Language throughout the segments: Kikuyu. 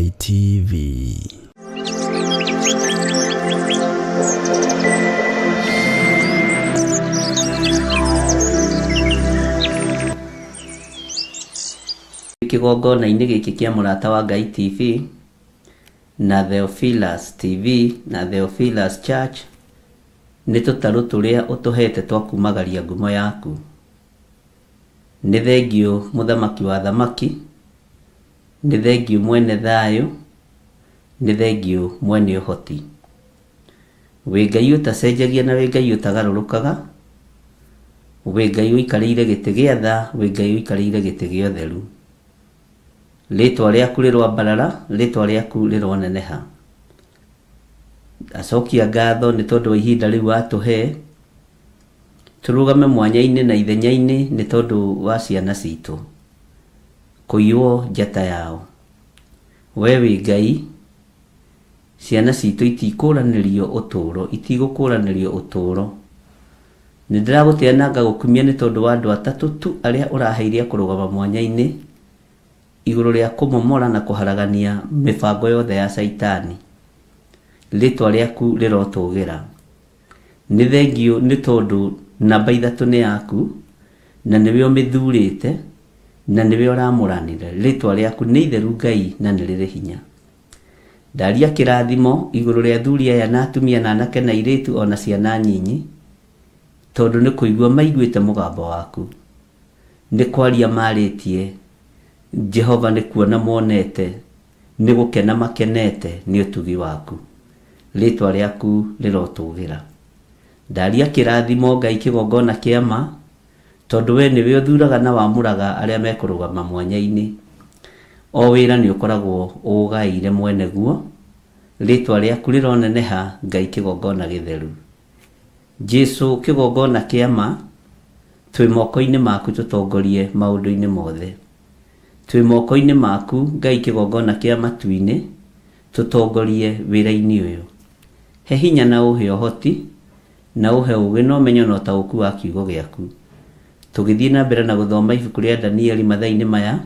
Ngai TV. Kĩgongona-inĩ gĩkĩ kĩa Mũrata wa Ngai TV na Theophilus TV na Theophilus Church nĩ tũtarũ tũrĩa ũtũhete twa kumagaria ngumo yaku. Nĩ thengiũ mũthamaki wa athamaki, nĩ thengiũ mwene thayũ, nĩ thengiũ mwene ũhoti. Wĩ Ngai ũtacenjagia na wĩ Ngai ũtagarũrũkaga, wĩ Ngai ũikarĩire gĩtĩ gĩa tha, wĩ Ngai ũikarĩire gĩtĩ gĩa ũtheru. Rĩtwa rĩaku rĩroambarara, rĩtwa rĩaku rĩroneneha. Ndacokia ngatho nĩ tondũ wa ihinda rĩu watũhe, tũrũgame mwanya-inĩ na ithenya-inĩ nĩ tondũ wa ciana citũ kũiywo njata yao. We wĩ Ngai, ciana citũ itikũranĩrio ũtũũro, itigũkũranĩrio ũtũũro. Nĩ ndĩragũtĩa na ngagũkumia nĩ tondũ wa andũ atatũ tu arĩa ũraheire a kũrũgama mwanya-inĩ igũrũ rĩa kũmomora na kũharagania mĩbango yothe ya Caitani. Rĩtwa rĩaku rĩrotũgĩra. Nĩ thengiũ nĩ tondũ namba ithatũ nĩ yaku, na nĩwe ũmĩthurĩte, na nĩwe ũramũranire. Rĩtwa rĩaku nĩ itheru Ngai na nĩ rĩrĩ hinya. Ndaria kĩrathimo igũrũ rĩa athuri aya na atumia na anake na airĩtu o na ciana nyinyi, tondũ nĩ kũigua maiguĩte mũgambo waku. Nĩ kwaria marĩtie, Jehova nĩ kuona monete, nĩ gũkena makenete nĩ ũtugi waku. Rĩtwa rĩaku rĩrotũgĩra. Ndaria kĩrathimo Ngai kĩgongona kĩa ma, tondũ we nĩwe ũthuraga na wamũraga arĩa mekũrũgama mwanya-inĩ. O wĩra nĩ ũkoragwo ũũgaĩire mwene guo. Rĩtwa rĩaku rĩroneneha Ngai kĩgongona gĩtheru. Jesu kĩgongona kĩa ma, twĩ moko-inĩ maku tũtongorie maũndũ-inĩ mothe. Twĩ moko-inĩ maku Ngai kĩgongona kĩa matu-inĩ, tũtongorie wĩra-inĩ ũyũ. He hinya na ũhe ũhoti, na ũhe ũgĩ na ũmenyo na ũtaũku wa kiugo gĩaku. Tũgĩthiĩ na mbere na gũthoma ibuku rĩa Danieli mathaa-inĩ maya,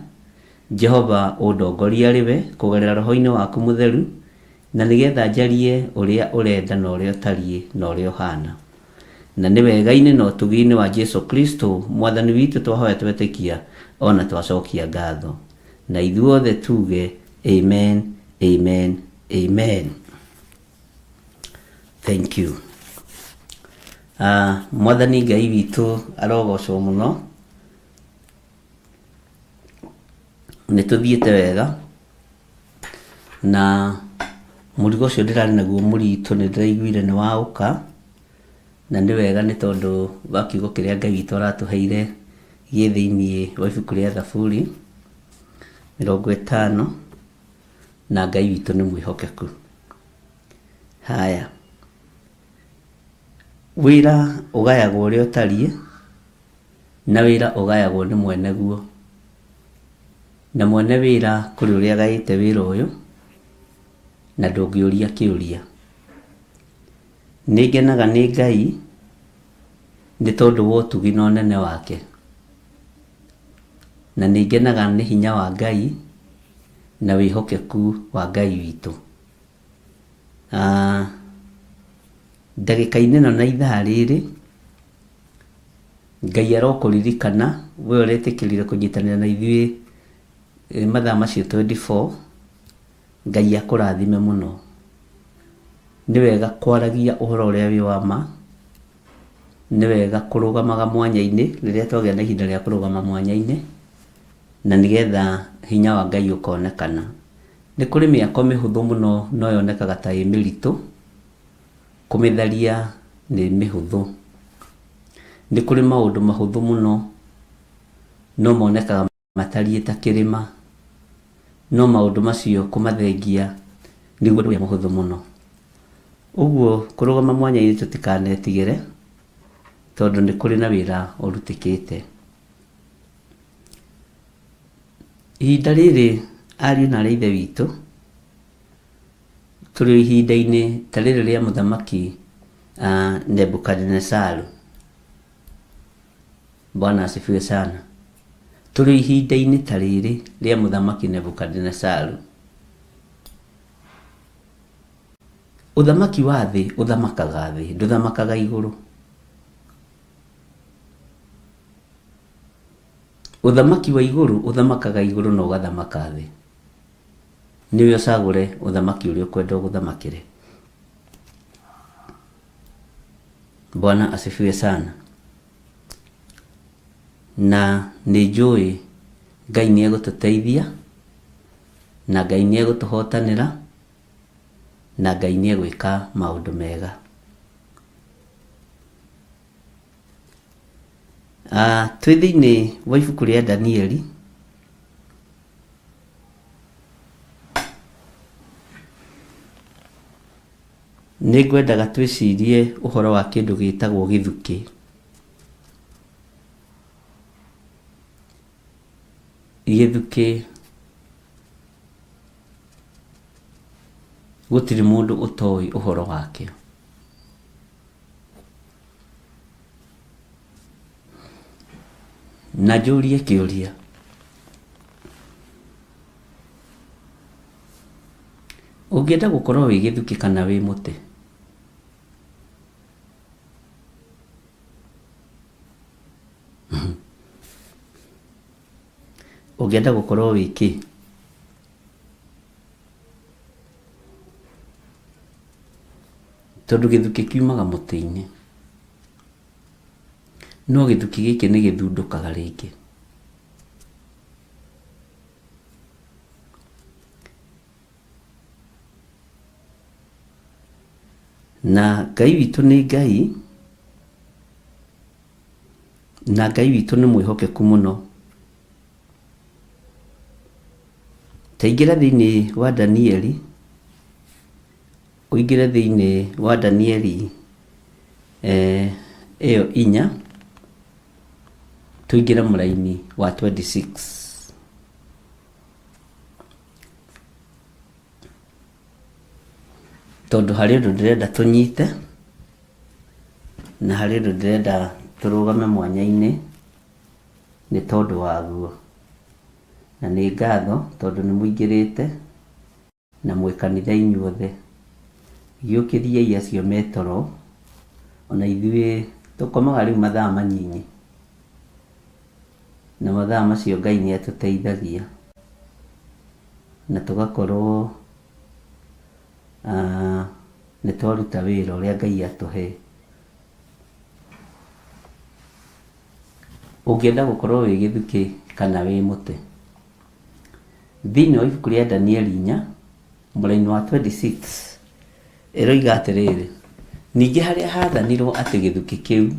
Jehova ũndongorie arĩ we kũgerera roho-inĩ waku mũtheru, na nĩgetha njarie ũrĩa ũrenda na ũrĩa ũtariĩ na ũrĩa ũhana. Na nĩ wega-inĩ na ũtugi-inĩ wa Jesu Kristo Mwathani witũ twahoya twetĩkia o na twacokia ngatho. Na ithuothe tuge amen, amen, amen. Thank you. Mwathani Ngai witũ arogocwo mũno. Nĩ tũthiĩte wega na mũrigo ũcio ndĩrarĩ naguo mũritũ nĩ ndĩraiguire nĩ waũka, na nĩ wega nĩ tondũ wa kiugo kĩrĩa Ngai witũ aratũheire gĩ thĩiniĩ wa ibuku rĩa Thaburi 50, na Ngai witũ nĩ mwĩhokeku. Haya, wĩra ũgayagwo ũrĩa ũtariĩ, na wĩra ũgayagwo nĩ mwene guo. Na mwene wĩra kũrĩ ũrĩa agaĩte wĩra ũyũ, na ndũngĩũria kĩũria. Nĩ ngenaga nĩ Ngai nĩ tondũ wa ũtugi na ũnene wake. Na nĩ ngenaga nĩ hinya wa Ngai na wĩhokeku wa Ngai witũ. Ndagĩka-inĩ ĩno na ithaa rĩrĩ, Ngai arokũririkana we ũretĩkĩrire kũnyitanĩra na ithuĩ mathaa macio 24, Ngai akũrathime mũno. Nĩ wega kwaragia ũhoro ũrĩa wĩ wa ma, nĩ wega kũrũgamaga mwanya-inĩ rĩrĩa twagĩa na ihinda rĩa kũrũgama mwanya-inĩ, na nĩgetha hinya wa Ngai ũkonekana. Nĩ kũrĩ mĩako mĩhũthũ mũno no yonekaga ta ĩ mĩritũ, kũmĩtharia nĩ mĩhũthũ. Nĩ kũrĩ maũndũ mahũthũ mũno no monekaga matariĩ ta kĩrĩma, no maũndũ macio kũmathengia nĩguo ũndũ ũrĩa mũhũthũ mũno. Ũguo kũrũgama mwanya-inĩ tũtikanetigĩre, tondũ nĩ kũrĩ na wĩra ũrutĩkĩte. Ihinda rĩrĩ ariũ na aarĩ a Ithe witũ, tũrĩ o ihinda-inĩ ta rĩrĩ rĩa mũthamaki Nebukadinesaru. Bwana asifiwe sana. Tũrĩ o ihinda-inĩ ta rĩrĩ rĩa mũthamaki Nebukadinesaru. Ũthamaki wa thĩ ũthamakaga thĩ, ndũthamakaga igũrũ. Ũthamaki wa igũrũ ũthamakaga igũrũ na ũgathamaka thĩ. Nĩwe ũcagũre ũthamaki ũrĩa ũkwenda ũgũthamakĩre. Bwana asifiwe sana. Na nĩ njũĩ Ngai nĩ egũtũteithia, na Ngai nĩ egũtũhotanĩra, na Ngai nĩ egwĩka maũndũ mega. Twĩ thĩinĩ wa ibuku rĩa Danieli, nĩ ngwendaga twĩcirie ũhoro wa kĩndũ gĩtagwo gĩthukĩ. Gĩthukĩ gũtirĩ mũndũ ũtoĩ ũhoro wakĩo. Na njũrie kĩũria, ũngĩenda gũkorwo wĩ gĩthukĩ kana wĩ mũtĩ? Ũngĩenda gũkorwo wĩ kĩ? Tondũ gĩthukĩ kiumaga mũtĩ-inĩ. No gĩthukĩ gĩkĩ nĩ gĩthundũkaga rĩngĩ. Na Ngai witũ nĩ Ngai, na Ngai witũ nĩ mwĩhokeku mũno. Ta ingĩra thĩinĩ wa Danieli, ũingĩre thĩinĩ wa Danieli ĩyo inya, tũingĩre mũraini wa 26. Tondũ harĩ ũndũ ndĩrenda tũnyite, na harĩ ũndũ ndĩrenda tũrũgame mwanya-inĩ nĩ tondũ waguo. Na nĩ ngatho tondũ nĩ mũingĩrĩte na mwĩ kanitha inyuothe. Gĩũkĩriei acio me toro, ona ithuĩ tũkomaga rĩu mathaa manyinyi. Na mathaa macio Ngai nĩ atũteithagia na tũgakorwo nĩ twaruta wĩra ũrĩa Ngai atũhe. Ũngĩenda gũkorwo wĩ gĩthukĩ kana wĩ mũtĩ? Thĩinĩ wa ibuku rĩa Danieli inya, mũraini wa 26, ĩroiga atĩrĩrĩ, ningĩ harĩa haathanirwo atĩ gĩthukĩ kĩu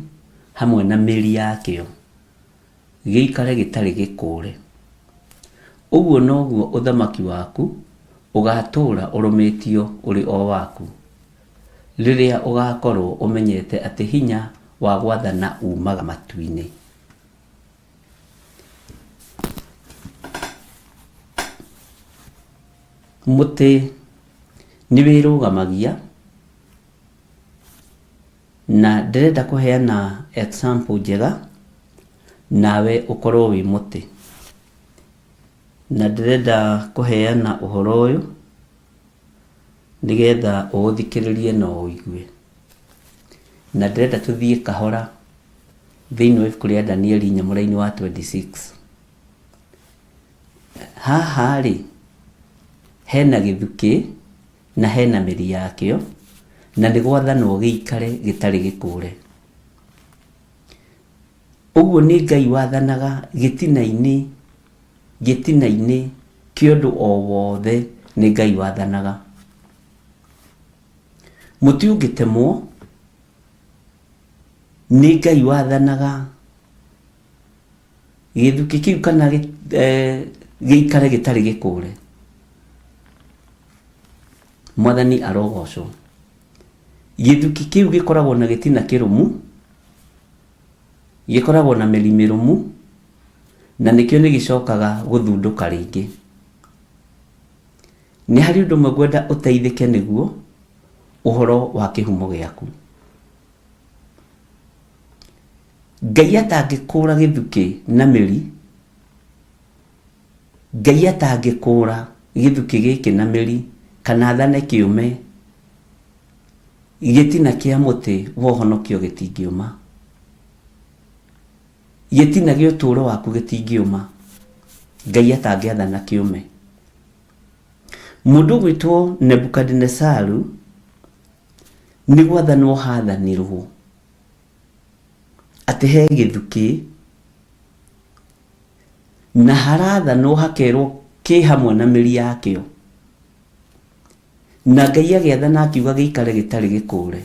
hamwe na mĩri yakĩo gĩikare gĩtarĩ gĩkũũre, ũguo noguo ũthamaki waku ũgaatũũra ũrũmĩtio ũrĩ o waku, rĩrĩa ũgaakorwo ũmenyete atĩ hinya wa gwathana uumaga matu-inĩ. Mũtĩ nĩ wĩrũgamagia, na ndĩrenda kũheana example njega, nawe ũkorwo wĩ mũtĩ. Na ndĩrenda kũheana ũhoro ũyũ, nĩgetha ũũthikĩrĩrie na ũũigue. Na ndĩrenda tũthiĩ kahora thĩinĩ wa ibuku rĩa Danieli inya mũraini wa 26. Haha rĩ, hena gĩthukĩ na hena mĩri yakĩo, na nĩ gwathanwo gĩikare gĩtarĩ gĩkũre. Ũguo nĩ Ngai wathanaga gĩtina-inĩ, gĩtina-inĩ kĩa ũndũ o wothe nĩ Ngai wathanaga. Mũtĩ ũngĩtemwo, nĩ Ngai wathanaga gĩthukĩ kĩu kana gĩikare gĩtarĩ gĩkũre. Mwathani arogocwo. Gĩthukĩ kĩu gĩkoragwo na gĩtina kĩrũmu, gĩkoragwo na mĩri mĩrũmu, na nĩkĩo nĩ gĩcokaga gũthundũka rĩngĩ. Nĩ harĩ ũndũ ũmwe ngwenda ũteithĩke nĩguo, ũhoro wa kĩhumo gĩaku. Ngai atangĩkũra gĩthukĩ na mĩri, Ngai atangĩkũra gĩthukĩ gĩkĩ na mĩri, kana athane kĩũme, Gĩtina kĩa mũtĩ wa ũhonokio gĩtingĩũma. Gĩtina gĩa ũtũũro waku gĩtingĩũma. Ngai atangĩathana kĩũme. Mũndũ ũgwĩtwo Nebukadinesaru nĩ gwathanwo hathanirwo atĩ he gĩthukĩ na harathanwo hakerwo kĩ hamwe na mĩri yakĩo. Na Ngai agĩathana akiuga gĩikare gĩtarĩ gĩkũũre.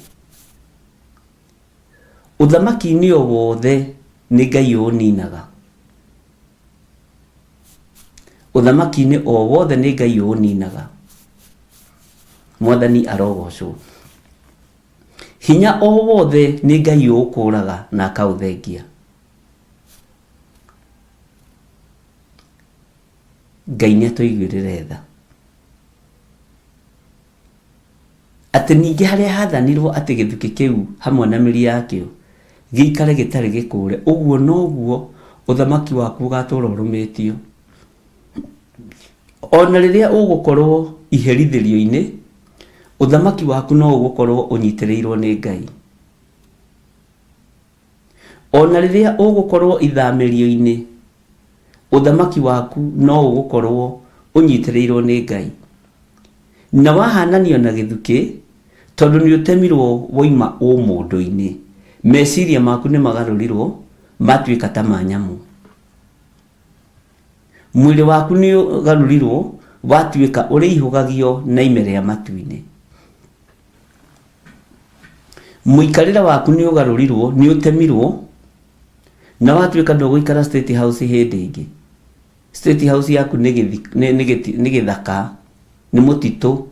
Ũthamaki-inĩ o wothe nĩ Ngai ũũninaga. Ũthamaki-inĩ o wothe nĩ Ngai ũũninaga. Mwathani arogocwo. Hinya o wothe nĩ Ngai ũũkũraga na akaũthengia. Ngai nĩ atũiguĩrĩre tha. Atĩ ningĩ harĩa haathanirwo atĩ gĩthukĩ kĩu hamwe na mĩri yakĩo gĩikare gĩtarĩ gĩkũũre, ũguo noguo ũthamaki waku ũgaatũũra ũrũmĩtio. O na rĩrĩa ũgũkorwo iherithĩrio-inĩ, ũthamaki waku no ũgũkorwo ũnyitĩrĩirwo nĩ Ngai. O na rĩrĩa ũgũkorwo ithamĩrio-inĩ, ũthamaki waku no ũgũkorwo ũnyitĩrĩirwo nĩ Ngai. Na wahananio na gĩthukĩ, tondũ nĩ ũtemirwo woima ũmũndũ-inĩ, meciria maku nĩ magarũrirwo matuĩka ta ma nyamũ. Mwĩrĩ waku nĩ ũgarũrirwo watuĩka ũrĩihũgagio na ime rĩa matu-inĩ. Mũikarĩre waku nĩ ũgarũrirwo, nĩ ũtemirwo, na watuĩka ndũgũikara State House hĩndĩ ĩngĩ. State House yaku nĩ nĩ gĩthaka, nĩ mũtitũ,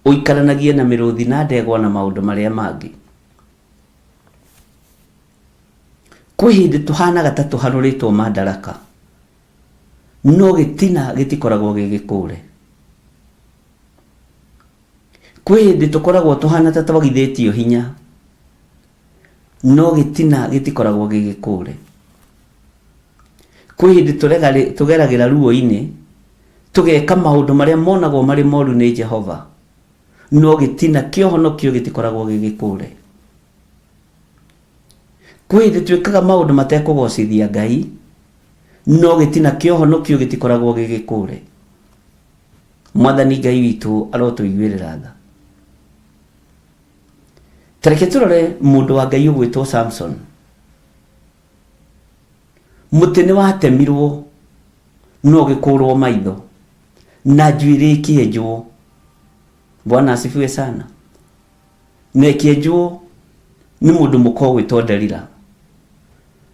ũikaranagie na mĩrũthi na ndegwa na maũndũ marĩa mangĩ. Kwĩ hĩndĩ tũhanaga ta tũharũrĩtwo mandaraka, no gĩtina gĩtikoragwo gĩ gĩkũre. Kwĩ hĩndĩ tũkoragwo tũhana ta twagithĩtio hinya, no gĩtina gĩtikoragwo gĩ gĩkũre. Kwĩ hĩndĩ tũgeragĩra ruo-inĩ, tũgeka maũndũ marĩa monagwo marĩ moru nĩ Jehova, no gĩtina kĩa ũhonokio gĩtikoragwo gĩ gĩkũre. Kwĩ hĩndĩ twĩkaga maũndũ matekũgocithia Ngai, no gĩtina kĩa ũhonokio gĩtikoragwo gĩ gĩkũre. Mwathani Ngai witũ arotũiguĩrĩra tha. Ta reke tũrore mũndũ wa Ngai ũgwĩtwo Samson. Mũtĩ nĩ watemirwo na ũgĩkũrwo maitho na njuĩrĩ ĩkĩenjwo. Bwana asifiwe sana. Na ĩkĩenjwo nĩ mũndũ mũka ũgwĩtwo Delila.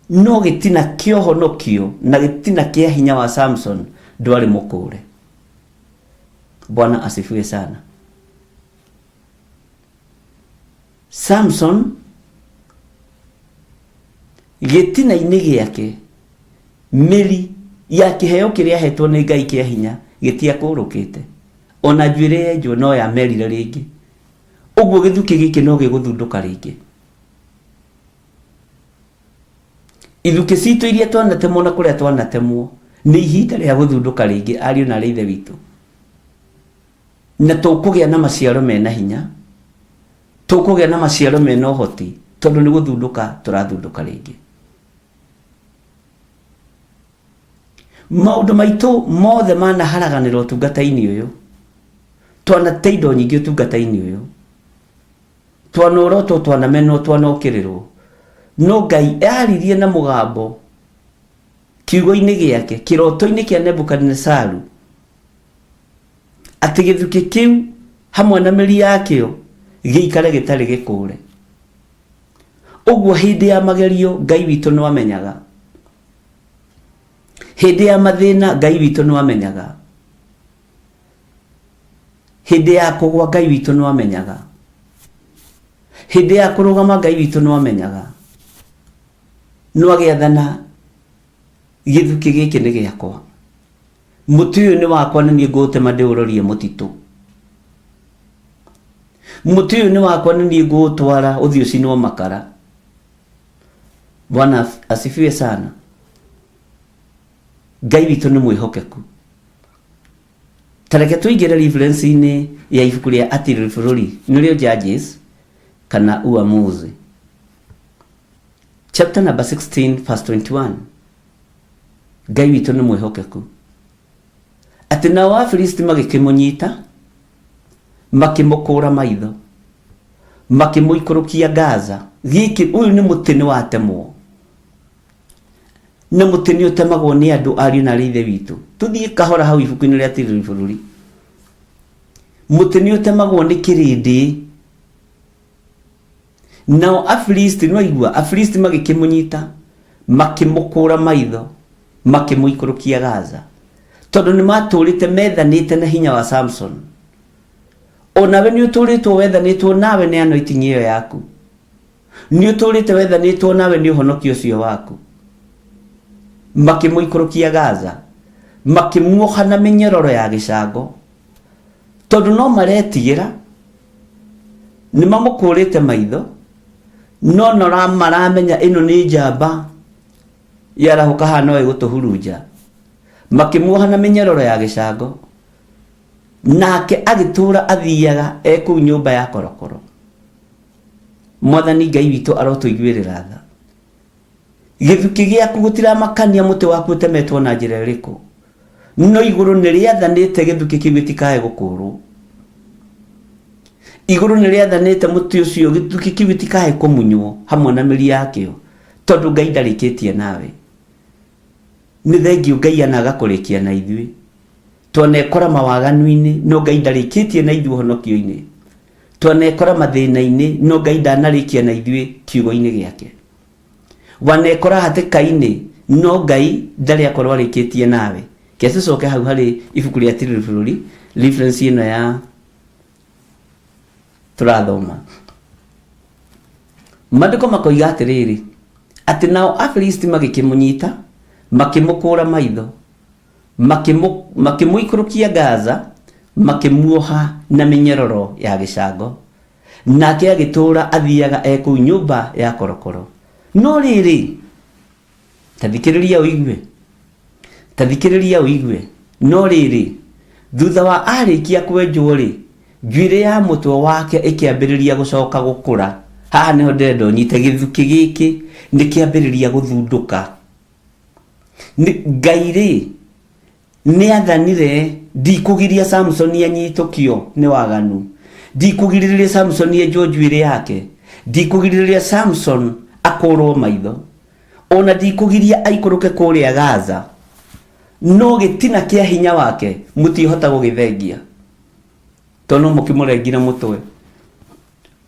No gĩtina kĩa ũhonokio na gĩtina kĩa hinya wa Samson ndwarĩ mũkũre. Bwana asifiwe sana. Samson gĩtina-inĩ gĩake mĩri ya kĩheo kĩrĩa ahetwo nĩ Ngai kĩa hinya gĩtiakũrũkĩte. Ona njuĩrĩ yenjwo no yamerire rĩngĩ. Ũguo gĩthukĩ gĩkĩ no gĩgũthundũka rĩngĩ. Ithukĩ citũ iria twanatemwo na kũrĩa twanatemwo nĩ ihinda rĩa gũthundũka rĩngĩ ariũ na arĩ ithe witũ. Na tũkũgĩa na maciaro mena hinya, tũkũgĩa na maciaro mena ũhoti tondũ nĩ gũthundũka tũrathundũka rĩngĩ. Maũndũ maitũ mothe manaharaganĩra ũtungata-inĩ ũyũ. Twanate indo nyingĩ ũtungata-inĩ ũyũ. Twanorotwo, twanamenwo, twanokĩrĩrwo. No Ngai aririe na mũgambo kiugo-inĩ gĩake, kĩroto-inĩ kĩa Nebukadinesaru, atĩ gĩthukĩ kĩu hamwe na mĩri yakĩo gĩikare gĩtarĩ gĩkũre. Ũguo hĩndĩ ya magerio Ngai witũ nĩ amenyaga. Hĩndĩ ya mathĩna Ngai witũ nĩ amenyaga. Hĩndĩ ya kũgwa Ngai witũ nĩ amenyaga. Hĩndĩ ya kũrũgama Ngai witũ nĩ amenyaga. No agĩathana gĩthukĩ gĩkĩ nĩ gĩakwa. Mũtĩ ũyũ nĩ wakwa nĩ niĩ ngũũtema ndĩũrorie mũtitũ. Mũtĩ ũyũ nĩ wakwa nĩ niĩ ngũũtwara ũthiĩ ũcinwo makara. Bwana asifiwe sana. Ngai witũ nĩ mwĩhokeku. Ta reke tũingĩre reference-inĩ ya ibuku rĩa Atirĩrĩri Bũrũri nĩrĩo Judges kana Uamuzi. Chapter number 16 verse 21. Ngai witũ nĩ mwĩhokeku. Atĩ nao Afilisti magĩkĩmũnyita, makĩmũkũũra maitho, makĩmũikũrũkia Gaza. Gĩkĩ, ũyũ nĩ mũtĩ nĩ watemwo. Na mũtĩ nĩ ũtemagwo nĩ andũ ariũ na arĩ ithe witũ. Tũthiĩ kahora hau ibuku-inĩ rĩa Tirĩrĩ Bũrũri. Mũtĩ nĩ ũtemagwo nĩ kĩrĩndĩ. Nao Afilisti, nĩwaigua, Afilisti magĩkĩmũnyita, makĩmũkũũra maitho, makĩmũikũrũkia Gaza. Tondũ nĩ matũũrĩte methanĩte na hinya wa Samson. O nawe nĩ ũtũũrĩtwo wethanĩtwo nawe nĩ anointing ĩyo yaku. Nĩ ũtũũrĩte wethanĩtwo nawe nĩ ũhonokio ũcio waku. Makĩmũikũrũkia Gaza, makĩmuoha na mĩnyororo ya gĩcango. Tondũ no maretigĩra, nĩ mamũkũrĩte maitho, no no maramenya ĩno nĩ njamba yarahũka haha no ĩgũtũhurunja. Makĩmuoha na mĩnyororo ya gĩcango, nake agĩtũũra athiaga e kũu nyũmba ya korokoro. Mwathani Ngai witũ arotũiguĩrĩra tha. Gĩthukĩ gĩaku gũtiramakania mũtĩ waku ũtemetwo na njĩra ĩrĩkũ, no igũrũ nĩ rĩathanĩte gĩthukĩ kĩu gĩtikae gũkũrwo. Igũrũ nĩ rĩathanĩte mũtĩ ũcio gĩthukĩ kĩu gĩtikae kũmunywo hamwe na mĩri yakĩo, tondũ Ngai ndarĩkĩtie nawe. Nĩ thengiũ Ngai anaga kũrĩkia na ithuĩ. Twanekora mawaganu-inĩ, no Ngai ndarĩkĩtie na ithuĩ ũhonokio-inĩ. Twanekora mathĩna-inĩ, no Ngai ndanarĩkia na ithuĩ kiugo-inĩ gĩake. Wanekora hatĩka-inĩ, no Ngai ndarĩ akorwo arĩkĩtie nawe. Ke tũcoke hau harĩ ibuku rĩa Tirĩrĩ Bũrũri, reference ĩno ya tũrathoma. Maandĩko makoiga atĩrĩrĩ, atĩ nao Afilisti magĩkĩmũnyita, makĩmũkũũra maitho, makĩmũikũrũkia Gaza, makĩmuoha na mĩnyororo ya gĩcango. Nake agĩtũũra athiaga e kũu nyũmba ya korokoro. No rĩrĩ, ta thikĩrĩria ũigue, ta thikĩrĩria ũigue, no rĩrĩ, thutha wa arĩkia kwenjwo-rĩ, njuĩrĩ ya mũtwe wake ĩkĩambĩrĩria gũcoka gũkũra. Haha nĩho ndĩrenda ũnyite, gĩthukĩ gĩkĩ nĩ kĩambĩrĩria gũthundũka. Ngai-rĩ, nĩathanire, ndikũgiria Samusoni anyitũkio nĩ waganu, ndikũgirĩrĩria Samusoni enjwo njuĩrĩ yake, ndikũgirĩrĩria Samson akũrwo maitho, ona ndikũgiria aikũrũke kũrĩa Gaza, no gĩtina kĩa hinya wake mũtihota gũgĩthengia, tondũ no mũkĩmũrengire mũtwe.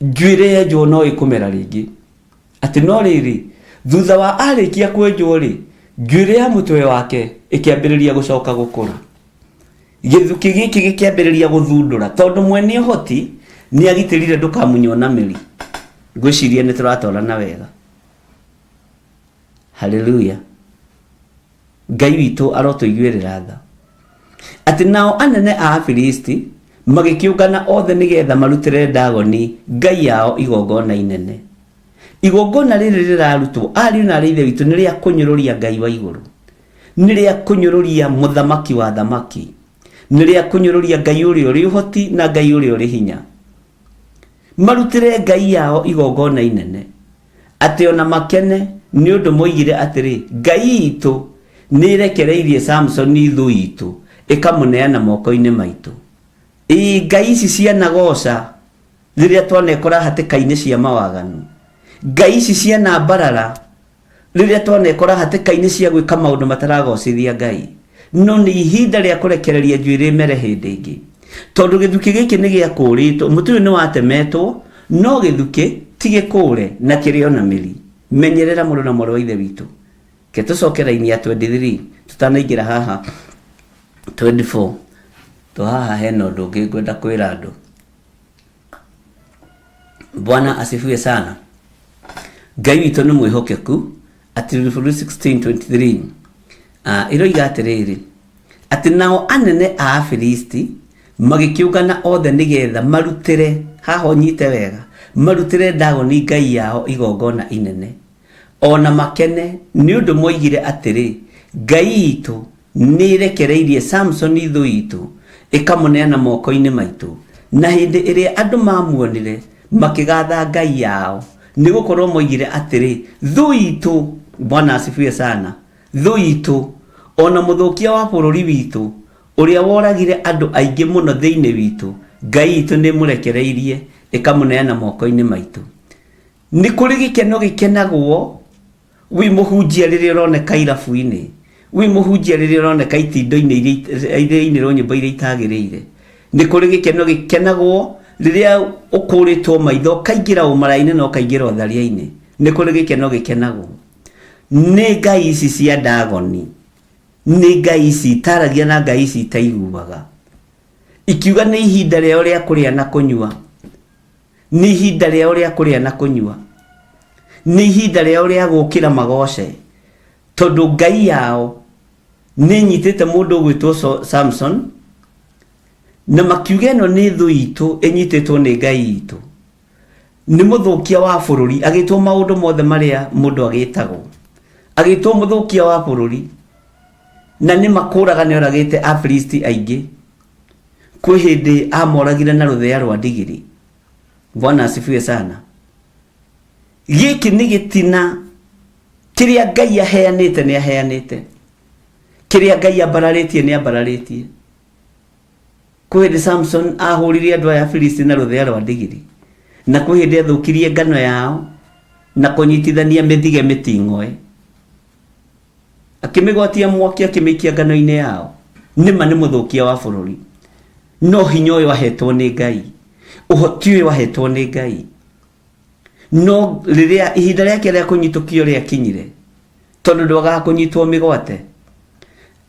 Njuĩrĩ yenjwo no ĩkũmera rĩngĩ. Atĩ no rĩrĩ, thutha wa arĩkia kwenjwo-rĩ, njuĩrĩ ya mũtwe wake ĩkĩambĩrĩria gũcoka gũkũra. Gĩthukĩ gĩkĩ gĩkĩambĩrĩria gũthundũra tondũ mwene ũhoti nĩ agitĩrire ndũkamunywo na mĩri. Ngwĩciria nĩ tũratwarana wega. Haleluya. Ngai witũ arotũiguĩrĩra tha. Atĩ nao anene a Afilisti magĩkĩũngana othe nĩgetha marutĩre Dagoni ngai yao igongona inene. Igongona rĩrĩ rĩrarutwo, ariũ na aarĩ a Ithe witũ, nĩ rĩa kũnyũrũria Ngai wa igũrũ, nĩ rĩa kũnyũrũria mũthamaki wa athamaki, nĩ rĩa kũnyũrũria Ngai ũrĩa ũrĩ ũhoti na Ngai ũrĩa ũrĩ hinya. Marutĩre ngai yao igongona inene. Atĩ o na makene, nĩ ũndũ moigire atĩrĩ, Ngai iitũ nĩĩrekereirie Samusoni thũ iitũ, ĩkamũneana moko-inĩ maitũ. Ĩĩ, ngai ici cianagooca rĩrĩa twanekora hatĩka-inĩ cia mawaganu. Ngai ici cianambarara rĩrĩa twanekora hatĩka-inĩ cia gwĩka maũndũ mataragocithia Ngai. No nĩ ihinda rĩa kũrekereria njuĩrĩ ĩmere hĩndĩ ĩngĩ. Tondũ gĩthukĩ gĩkĩ nĩ gĩakũrĩtwo, mũtĩ ũyũ nĩ watemetwo, no gĩthukĩ ti gĩkũre na kĩrĩ o na mĩri. Menyerera mũrũ na mwarĩ wa Ithe witũ. Reke tũcoke raini ya 23 tũtanaingĩra haha 24. To haha hena ũndũ ũngĩ ngwenda kwĩra andũ. Bwana asifiwe sana. Ngai witũ nĩ mwĩhokeku. Atĩ Bũrũri 16:23 ĩroiga atĩrĩrĩ, atĩ nao anene a Afilisti magĩkĩũngana othe nĩgetha marutĩre, haha ũnyite wega, marutĩre Dagoni ngai yao igongona inene, o na makene, nĩ ũndũ moigire atĩrĩ, Ngai itũ nĩĩrekereirie Samsoni thũ itũ, Ĩkamũneana moko-inĩ maitũ. Na hĩndĩ ĩrĩa andũ maamuonire, makĩgaatha ngai yao, nĩ gũkorũo moigire atĩrĩ, Thũ itũ, Bwana asifiwe sana, thũ itũ, o na mũthũkia wa bũrũri witũ, ũrĩa woragire andũ aingĩ mũno thĩinĩ witũ, ngai itũ nĩĩmũrekereirie ĩkamũneana moko-inĩ maitũ. Nĩ kũrĩ gĩkeno gĩkenagwo wĩ mũhunjia rĩrĩa ũroneka irabu-inĩ, wĩ mũhunjia rĩrĩa ũroneka itindo-inĩ iria irainĩrwo nyĩmbo iria itagĩrĩire. Nĩ kũrĩ gĩkeno gĩkenagwo rĩrĩa ũkũrĩtwo maitho ũkaingĩra ũmaraya-inĩ na ũkaingĩra ũtharia-inĩ. Nĩ kũrĩ gĩkeno gĩkenagwo nĩ ngai ici cia Ndagoni, nĩ ngai ici itaragia na ngai ici itaiguaga. Ikiuga nĩ ihinda rĩao rĩa kũrĩa na kũnyua. Nĩ ihinda rĩao rĩa kũrĩa na kũnyua. Nĩ ihinda rĩao rĩa gũkĩra magoce. Tondũ ngai yao nĩ ĩnyitĩte mũndũ ũgwĩtwo Samson, na makiuga ĩno nĩ thũ itũ ĩnyitĩtwo nĩ ngai itũ. Nĩ mũthũkia wa bũrũri, agĩtwo maũndũ mothe marĩa mũndũ agĩtagwo. Agĩtwo mũthũkia wa bũrũri, na nĩ makũraga nĩ oragĩte Afilisti aingĩ. Kwĩ hĩndĩ amoragire na rũthĩa rwa ndigiri. Bwana asifiwe sana. Gĩkĩ nĩ gĩtina kĩrĩa Ngai aheanĩte nĩ aheanĩte, kĩrĩa Ngai ambararĩtie nĩ ambararĩtie. Kwĩ hĩndĩ Samson ahũrire andũ aya Afilisti na rũthĩa rwa ndigiri, na kwĩ hĩndĩ athũkirie ngano yao na kũnyitithania mĩthige mĩting'oe. Akĩmĩgwatia mwaki akĩmĩikia ngano-inĩ yao. Nĩma nĩ mũthũkia wa bũrũri, no hinya ũyũ ahetwo nĩ Ngai, ũhoti ũyũ ahetwo nĩ Ngai. No rĩrĩa ihinda rĩake rĩa kũnyitũkio rĩakinyire, tondũ ndwagaga kũnyitwo mĩgwate,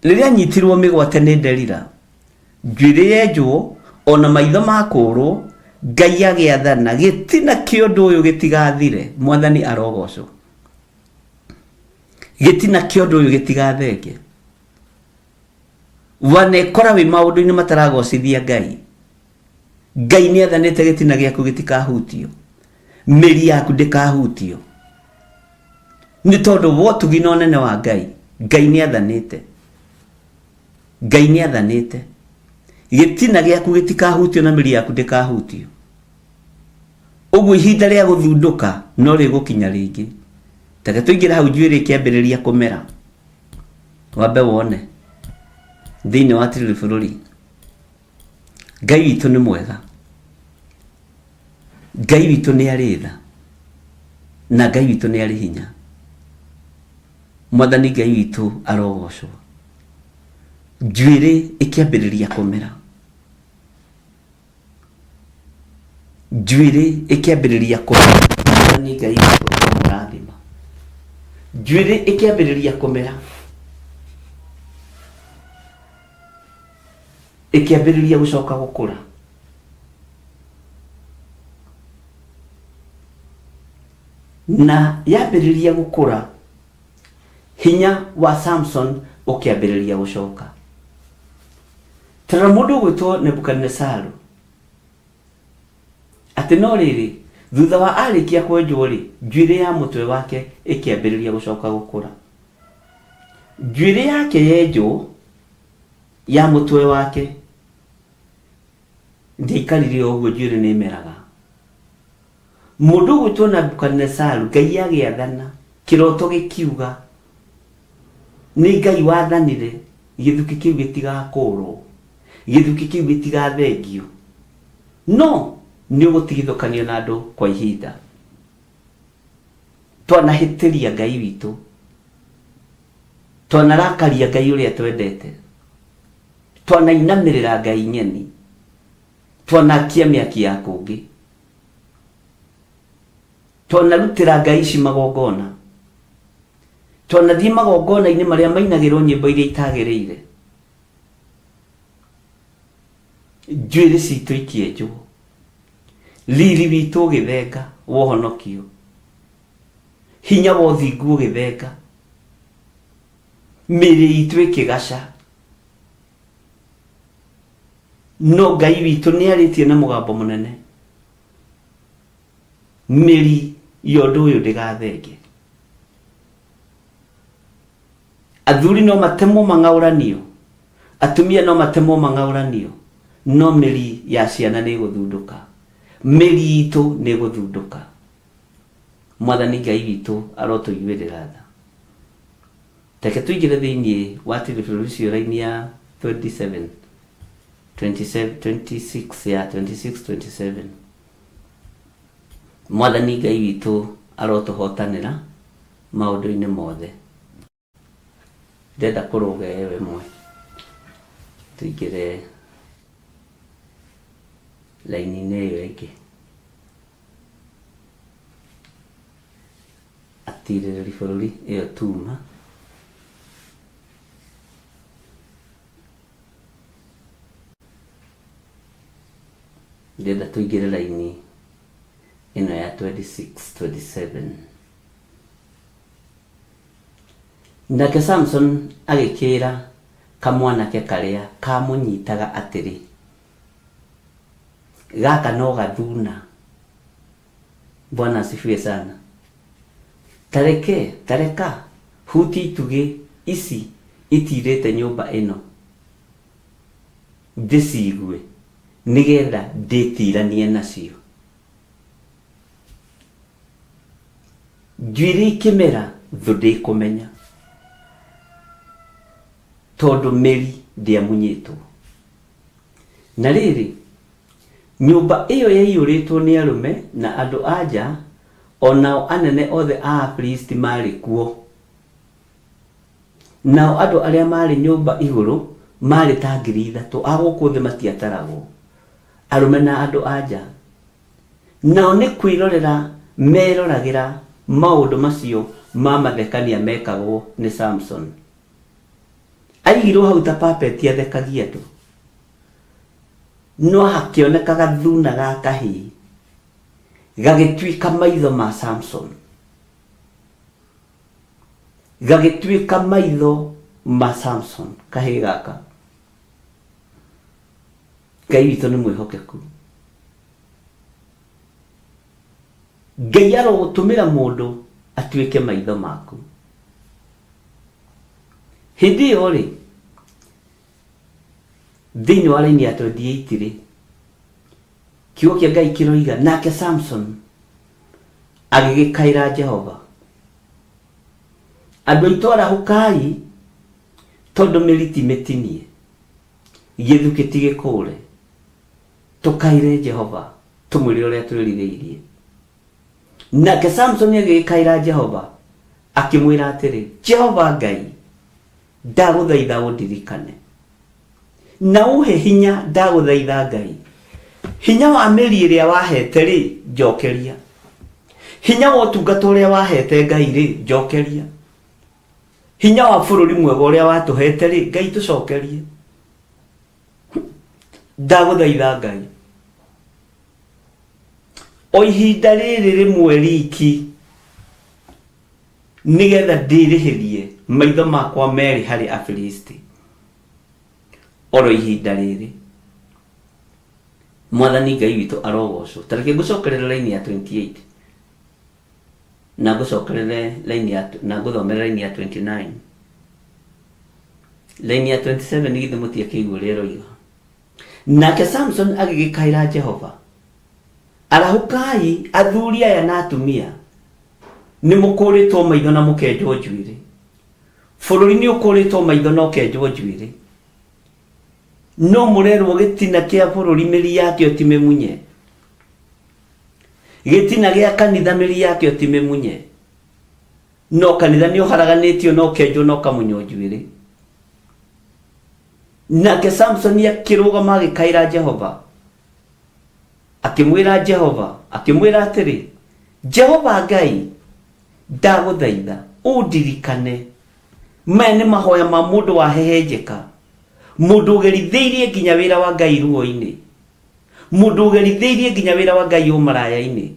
rĩrĩa anyitirwo mĩgwate nĩ Delila, njuĩrĩ yenjwo ona maitho makũrwo, Ngai agĩathana gĩtina kĩa ũndũ ũyũ gĩtigathire. Mwathani arogocwo. Gĩtina kĩa ũndũ ũyũ gĩtigathenge. Wanekora wĩ maũndũ-inĩ mataragocithia Ngai, Ngai nĩ athanĩte gĩtina gĩaku gĩtikahutio, mĩri yaku ndĩkahutio, nĩ tondũ wa ũtugi na ũnene wa Ngai. Ngai nĩ athanĩte, Ngai nĩ athanĩte gĩtina gĩaku gĩtikahutio na mĩri yaku ndĩkahutio. Ũguo ihinda rĩa gũthundũka no rĩgũkinya rĩngĩ. Take tũingĩre hau njuĩrĩ ĩkĩambĩrĩria kũmera. Wambe wone thĩinĩ wa tiriri bũrũri. Ngai witũ nĩ mwega. Ngai witũ nĩ arĩ tha. Na Ngai witũ nĩ arĩ hinya. Mwathani Ngai witũ arogocwo. Njuĩrĩ ĩkĩambĩrĩria kũmera. Njuĩrĩ ĩkĩambĩrĩria kũmera. Mwathani Ngai witũ aramũrathima. Njuĩrĩ ĩkĩambĩrĩria kũmera. Ĩkĩambĩrĩria gũcoka gũkũra. Na yambĩrĩria gũkũra, hinya wa Samson ũkĩambĩrĩria gũcoka. Ta rora mũndũ ũgwĩtwo Nebukadinesaru, atĩ no rĩrĩ, thutha wa arĩkia kwenjwo-rĩ, njuĩrĩ ya mũtwe wake ĩkĩambĩrĩria gũcoka gũkũra. Njuĩrĩ yake yenjwo ya mũtwe wake, ndĩaikarire o ũguo, njuĩrĩ nĩ ĩmeraga. Mũndũ ũgwĩtwo Nebukadinesaru, Ngai agĩathana, kĩroto gĩkiuga, nĩ Ngai wathanire, gĩthukĩ kĩu gĩtigakũrwo, gĩthukĩ kĩu gĩtigathengio, no nĩ ũgũtigithũkanio na andũ kwa ihinda. Twanahĩtĩria Ngai witũ, twanarakaria Ngai ũrĩa twendete, twanainamĩrĩra Ngai ng'eni, twanakia mĩaki ya kũngĩ, twanarutĩra ngai ici magongona, twanathiĩ magongona-inĩ marĩa mainagĩrwo nyĩmbo iria itagĩrĩire, njuĩrĩ citũ ikĩenjwo, riri witũ ũgĩthenga wa ũhonokio, hinya wa ũthingu ũgĩthenga, mĩĩrĩ itũ ĩkĩgaca. No Ngai witũ nĩ arĩtie na mũgambo mũnene, mĩri ya ũndũ ũyũ ndĩgathenge. Athuri no matemwo mang'aũranio, atumia no matemwo mang'aũranio. No mĩri ya ciana nĩ ĩgũthundũka, mĩri itũ nĩ ĩgũthundũka. Mwathani Ngai witũ arotũiguĩrĩra tha. Reke tũingĩre thĩinĩ wa tiri bũrũri ũcio raini ya 27 27 26 ya 26 27. Mwathani Ngai witũ arotũhotanĩra maũndũ-inĩ mothe. Ndĩrenda kũrũga ĩyo ĩmwe tũingĩre raini-inĩ ĩyo ĩngĩ. Atirĩrĩri bũrũri ĩyo tuma. Ndĩrenda tũingĩre raini ĩno ya 26 27. Nake Samson agĩkĩĩra kamwanake karĩa kaamũnyitaga atĩrĩ, Gaka no gathuna. Bwana asifiwe sana. Ta reke, ta reka hutie itugĩ ici itiirĩte nyũmba ĩno, ndĩciigue, nĩgetha ndĩĩtiiranie nacio. Njuĩrĩ ikĩmera thũ ndĩkũmenya tondũ mĩri ndĩamunyĩtwo. Na rĩrĩ, nyũmba ĩyo yaiyũrĩtwo nĩ arũme na andũ-a-nja, o nao anene othe a Afilisti maarĩ kuo. Nao andũ arĩa maarĩ nyũmba igũrũ maarĩ ta 3,000, a gũkũ thĩ matiataragwo, arũme na andũ-a-nja. Nao nĩ kwĩrorera meeroragĩra maũndũ macio ma mathekania mekagwo nĩ Samsoni. Aigirwo hau ta puppet athekagie andũ. No hakĩoneka gathuna ga kahĩĩ gagĩtuĩka maitho ma Samsoni. Gagĩtuĩka maitho ma Samsoni, kahĩĩ gaka. Ngai witũ nĩ mwĩhokeku. Ngai arogũtũmĩra mũndũ atuĩke maitho maku. Hĩndĩ ĩyo rĩ, thĩinĩ wa raini ya 28 rĩ, kiugo kĩa Ngai kĩroiga, nake Samson agĩgĩkaĩra Jehova, andũ aitũ arahũkai, tondũ mĩri ti mĩtinie, gĩthukĩ ti gĩkũre. Tũkaĩre Jehova, tũmwĩre ũrĩa twĩrirĩirie. Nake Samsoni agĩgĩkaĩra Jehova, akĩmwĩra atĩrĩ, Jehova Ngai, ndagũthaitha ũndirikane, na ũhe hinya, ndagũthaitha Ngai, hinya wa mĩri ĩrĩa wahete-rĩ, njokeria, hinya wa ũtungata ũrĩa wahete Ngai-rĩ, njokeria, hinya wa bũrũri mwega ũrĩa watũhete-rĩ, Ngai tũcokerie. Ndagũthaitha Ngai, o ihinda rĩrĩ rĩmwe riki, nĩgetha ndĩrĩhĩrie maitho makwa merĩ harĩ Afilisti, oro ihinda rĩrĩ. Mwathani Ngai witũ arogocwo. Ta reke ngũcokerere raini ya 28 na ngũcokerere raini ya na ngũthomere raini ya 29. Raini ya 27 githĩ mũtiakĩigua ũrĩa ĩroiga. Nake Samson agĩgĩkaĩra Jehova, arahũkai athuri aya na atumia, nĩ mũkũrĩtwo maitho na mũkenjwo njuĩrĩ. Bũrũri nĩ ũkũrĩtwo maitho na ũkenjwo njuĩrĩ. No mũrerwo gĩtina kĩa bũrũri mĩri yakĩo ti mĩmunye. Gĩtina gĩa kanitha mĩri yakĩo ti mĩmunye. No kanitha nĩ ũharaganĩtio na ũkenjwo na ũkamunywo njuĩrĩ. Nake Samsoni akĩrũgama agĩkaĩra Jehova, akĩmwĩra Jehova, akĩmwĩra atĩrĩ, Jehova Ngai, ndagũthaitha ũndirikane. Maya nĩ mahoya ma mũndũ wahehenjeka, mũndũ ũgerithĩirie nginya wĩra wa Ngai ruo-inĩ, mũndũ ũgerithĩirie nginya wĩra wa Ngai ũmaraya-inĩ,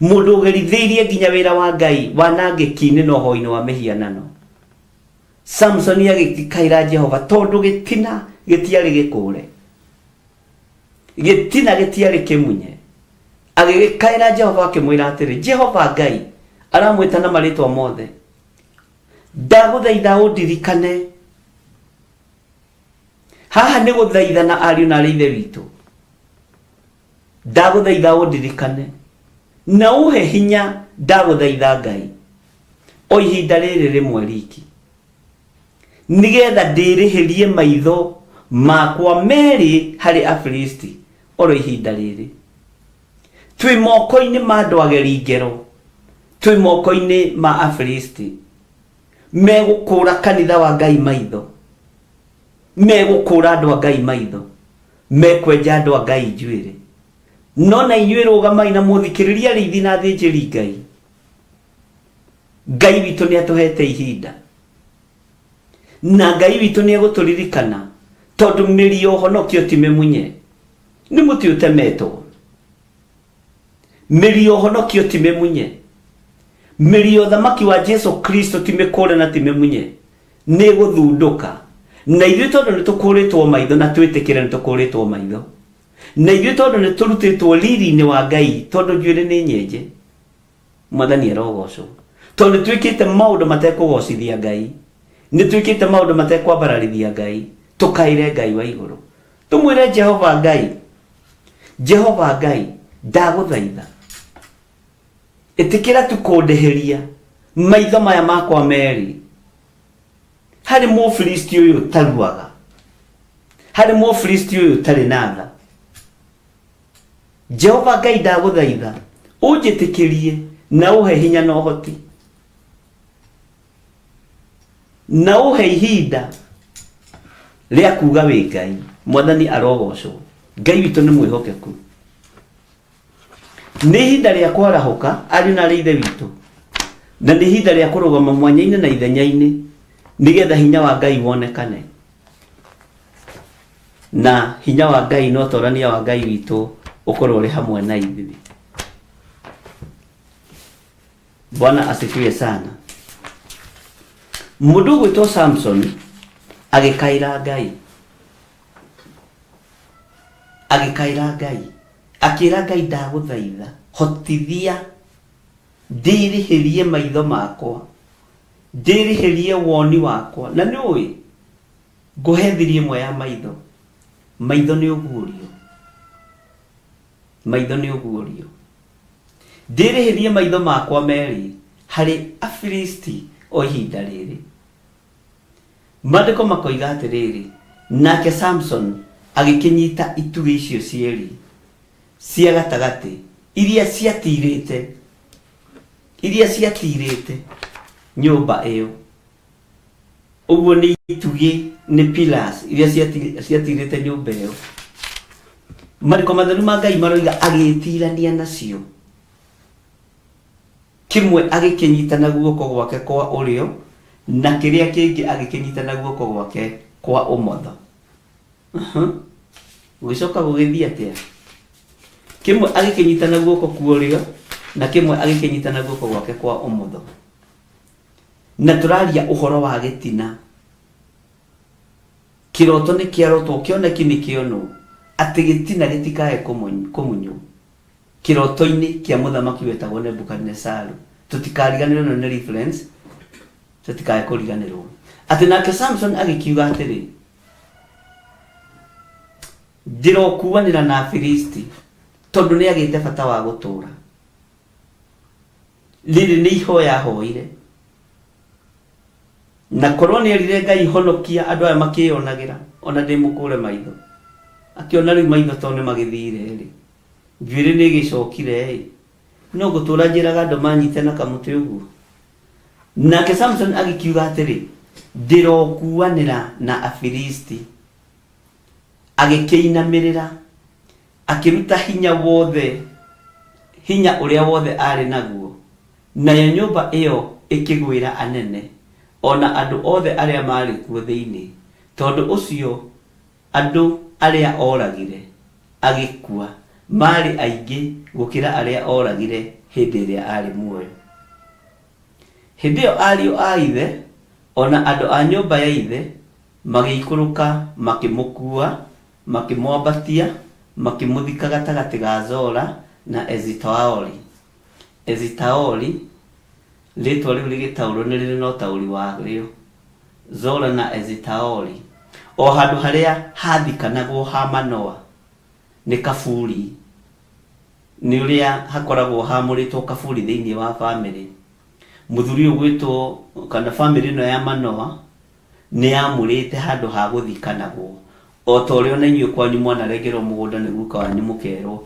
mũndũ ũgerithĩirie nginya wĩra wa Ngai wanangĩki-inĩ na ũhoi-inĩ wa mĩhianano. Samsoni agĩkaĩra Jehova tondũ gĩtina gĩtiarĩ gĩkũre, gĩtina gĩtiarĩ kĩmunye. Agĩgĩkaĩra Jehova akĩmwĩra atĩrĩ, Jehova Ngai, aramwĩta na marĩtwa mothe, ndagũthaitha ũndirikane. Haha nĩ gũthaithana ariũ na arĩ ithe witũ. Ndagũthaitha ũndirikane na ũhe hinya, ndagũthaitha Ngai, o ihinda rĩrĩ rĩmwe riki, nĩgetha ndĩrĩhĩrie maitho makwa merĩ harĩ Afilisti oro ihinda rĩrĩ. Twĩ moko-inĩ ma andũ ageri ngero, twĩ moko-inĩ ma Afilisti megũkũra kanitha wa Ngai maitho, megũkũra andũ a Ngai maitho, mekwenja andũ a Ngai njuĩrĩ. No na inyuĩ rũgamai na mũthikĩrĩrie arĩithi na athĩnjĩri Ngai. Ngai witũ nĩ atũhete ihinda, na Ngai witũ nĩ egũtũririkana, tondũ mĩri ya ũhonokio ti mĩmunye, nĩ mũtĩ ũtemetwo. Mĩri ya ũhonokio ti mĩmunye, mĩri ya ũthamaki wa Jesu Kristo ti mĩkũre na ti mĩmunye, nĩ ĩgũthundũka. Na ithuĩ tondũ nĩ tũkũrĩtwo maitho, na twĩtĩkĩre nĩ tũkũrĩtwo maitho, na ithuĩ tondũ nĩ tũrutĩtwo riri-inĩ wa Ngai, tondũ njuĩrĩ nĩ nyenje, Mwathani arogocwo, tondũ nĩ twĩkĩte maũndũ matekũgocithia Ngai, nĩ twĩkĩte maũndũ matekwambararithia Ngai. Tũkaĩre Ngai wa igũrũ, tũmwĩre Jehova Ngai, Jehova Ngai, ndagũthaitha ĩtĩkĩra tu kũndĩhĩria maitho maya makwa merĩ harĩ Mũfilisti ũyũ ũtaruaga, harĩ Mũfilisti ũyũ ũtarĩ na tha. Jehova Ngai, ndagũthaitha ũnjĩtĩkĩrie na ũhe hinya na ũhoti na ũhe ihinda rĩa kuga wĩ Ngai. Mwathani arogocwo. Ngai witũ nĩ mwĩhokeku. Nĩ ihinda rĩa kwarahũka, ariũ na arĩ ithe witũ, na nĩ ihinda rĩa kũrũgama mwanya-inĩ na ithenya-inĩ, nĩgetha hinya wa Ngai wonekane, na hinya wa Ngai na ũtorania wa Ngai witũ ũkorwo ũrĩ hamwe na ithuĩ. Bwana asifiwe sana. Mũndũ ũgwĩtwo Samson agĩkaĩra Ngai, agĩkaĩra Ngai, akĩra Ngai, ndagũthaitha hotithia ndĩrĩhĩrie maitho makwa, ndĩrĩhĩrie woni wakwa. Na nĩ ũĩ ngũhe thiri ĩmwe ya maitho. Maitho nĩ ũguũrio, maitho nĩ ũguũrio. Ndĩrĩhĩrie maitho makwa merĩ harĩ Afilisti o ihinda rĩrĩ. Maandĩko makoiga atĩrĩrĩ, nake Samson agĩkĩnyita itugĩ icio cierĩ cia gatagatĩ iria ciatiirĩte, iria ciatiirĩte nyũmba ĩyo. Ũguo nĩ itugĩ, nĩ pillars iria ciatiirĩte nyũmba ĩyo. Maandĩko matheru ma Ngai maroiga agĩĩtirania nacio. Kĩmwe agĩkĩnyita na guoko gwake kwa ũrĩo, na kĩrĩa kĩngĩ agĩkĩnyita na guoko gwake kwa ũmotho. Gũgĩcoka gũgĩthiĩ atĩa? Kĩmwe agĩkĩnyita na guoko kwa ũrĩo, na kĩmwe agĩkĩnyita na guoko gwake kwa ũmotho. Na tũraria ũhoro wa gĩtina. Kĩroto nĩ kĩarotwo, kĩoneki nĩ kĩonwo, atĩ gĩtina gĩtikae kũmunywo. Kĩroto-inĩ kĩa mũthamaki wetagwo Nebukadinesaru. Tũtikariganĩrwo, ĩno nĩ reference, tũtikae kũriganĩrwo. Atĩ nake Samson agĩkiuga atĩrĩ, ndĩrokuanĩra na Afilisti, tondũ nĩ agĩte bata wa gũtũũra. Rĩrĩ nĩ ihoya ahoire, na korwo nĩ erire Ngai honokia andũ aya makĩyonagĩra, ona ndĩ mũkũre maitho. Akĩona rĩu maitho tondũ nĩ magĩthire rĩ, njuĩrĩ nĩ ĩgĩcokire ĩ, no ngũtũra njĩraga andũ manyite na kamũtĩ ũguo. Nake Samson agĩkiuga atĩrĩ, ndĩrokuanĩra na Afilisti. Agĩkĩinamĩrĩra, akĩruta hinya wothe, hinya ũrĩa wothe aarĩ naguo, nayo nyũmba ĩyo ĩkĩgwĩra anene, o na andũ othe arĩa maarĩ kuo thĩinĩ. Tondũ ũcio andũ arĩa oragire agĩkua maarĩ aingĩ gũkĩra arĩa oragire hĩndĩ ĩrĩa aarĩ muoyo. Hĩndĩ ĩyo ariũ a ithe, o na andũ a nyũmba ya ithe, magĩikũrũka makĩmũkuua, makĩmwambatia, makĩmũthika gatagatĩ ga Zora na Esitaoli. Esitaoli, rĩĩtwa rĩu rĩgĩtaũrwo nĩ rĩrĩ na ũtaũri warĩo. Zora na Esitaoli. O handũ harĩa hathikanagwo ha Manoa nĩ kaburi, nĩ ũrĩa hakoragwo hamũrĩtwo kaburi thĩinĩ wa bamĩrĩ. Mũthuri ũyũ ũgwĩtwo kana bamĩrĩ ĩno ya Manoa nĩ yamũrĩte handũ ha gũthikanagwo. O ta ũrĩa ona inyuĩ kwanyu mwanarengerwo mũgũnda nĩ guka wanyu mũkerwo,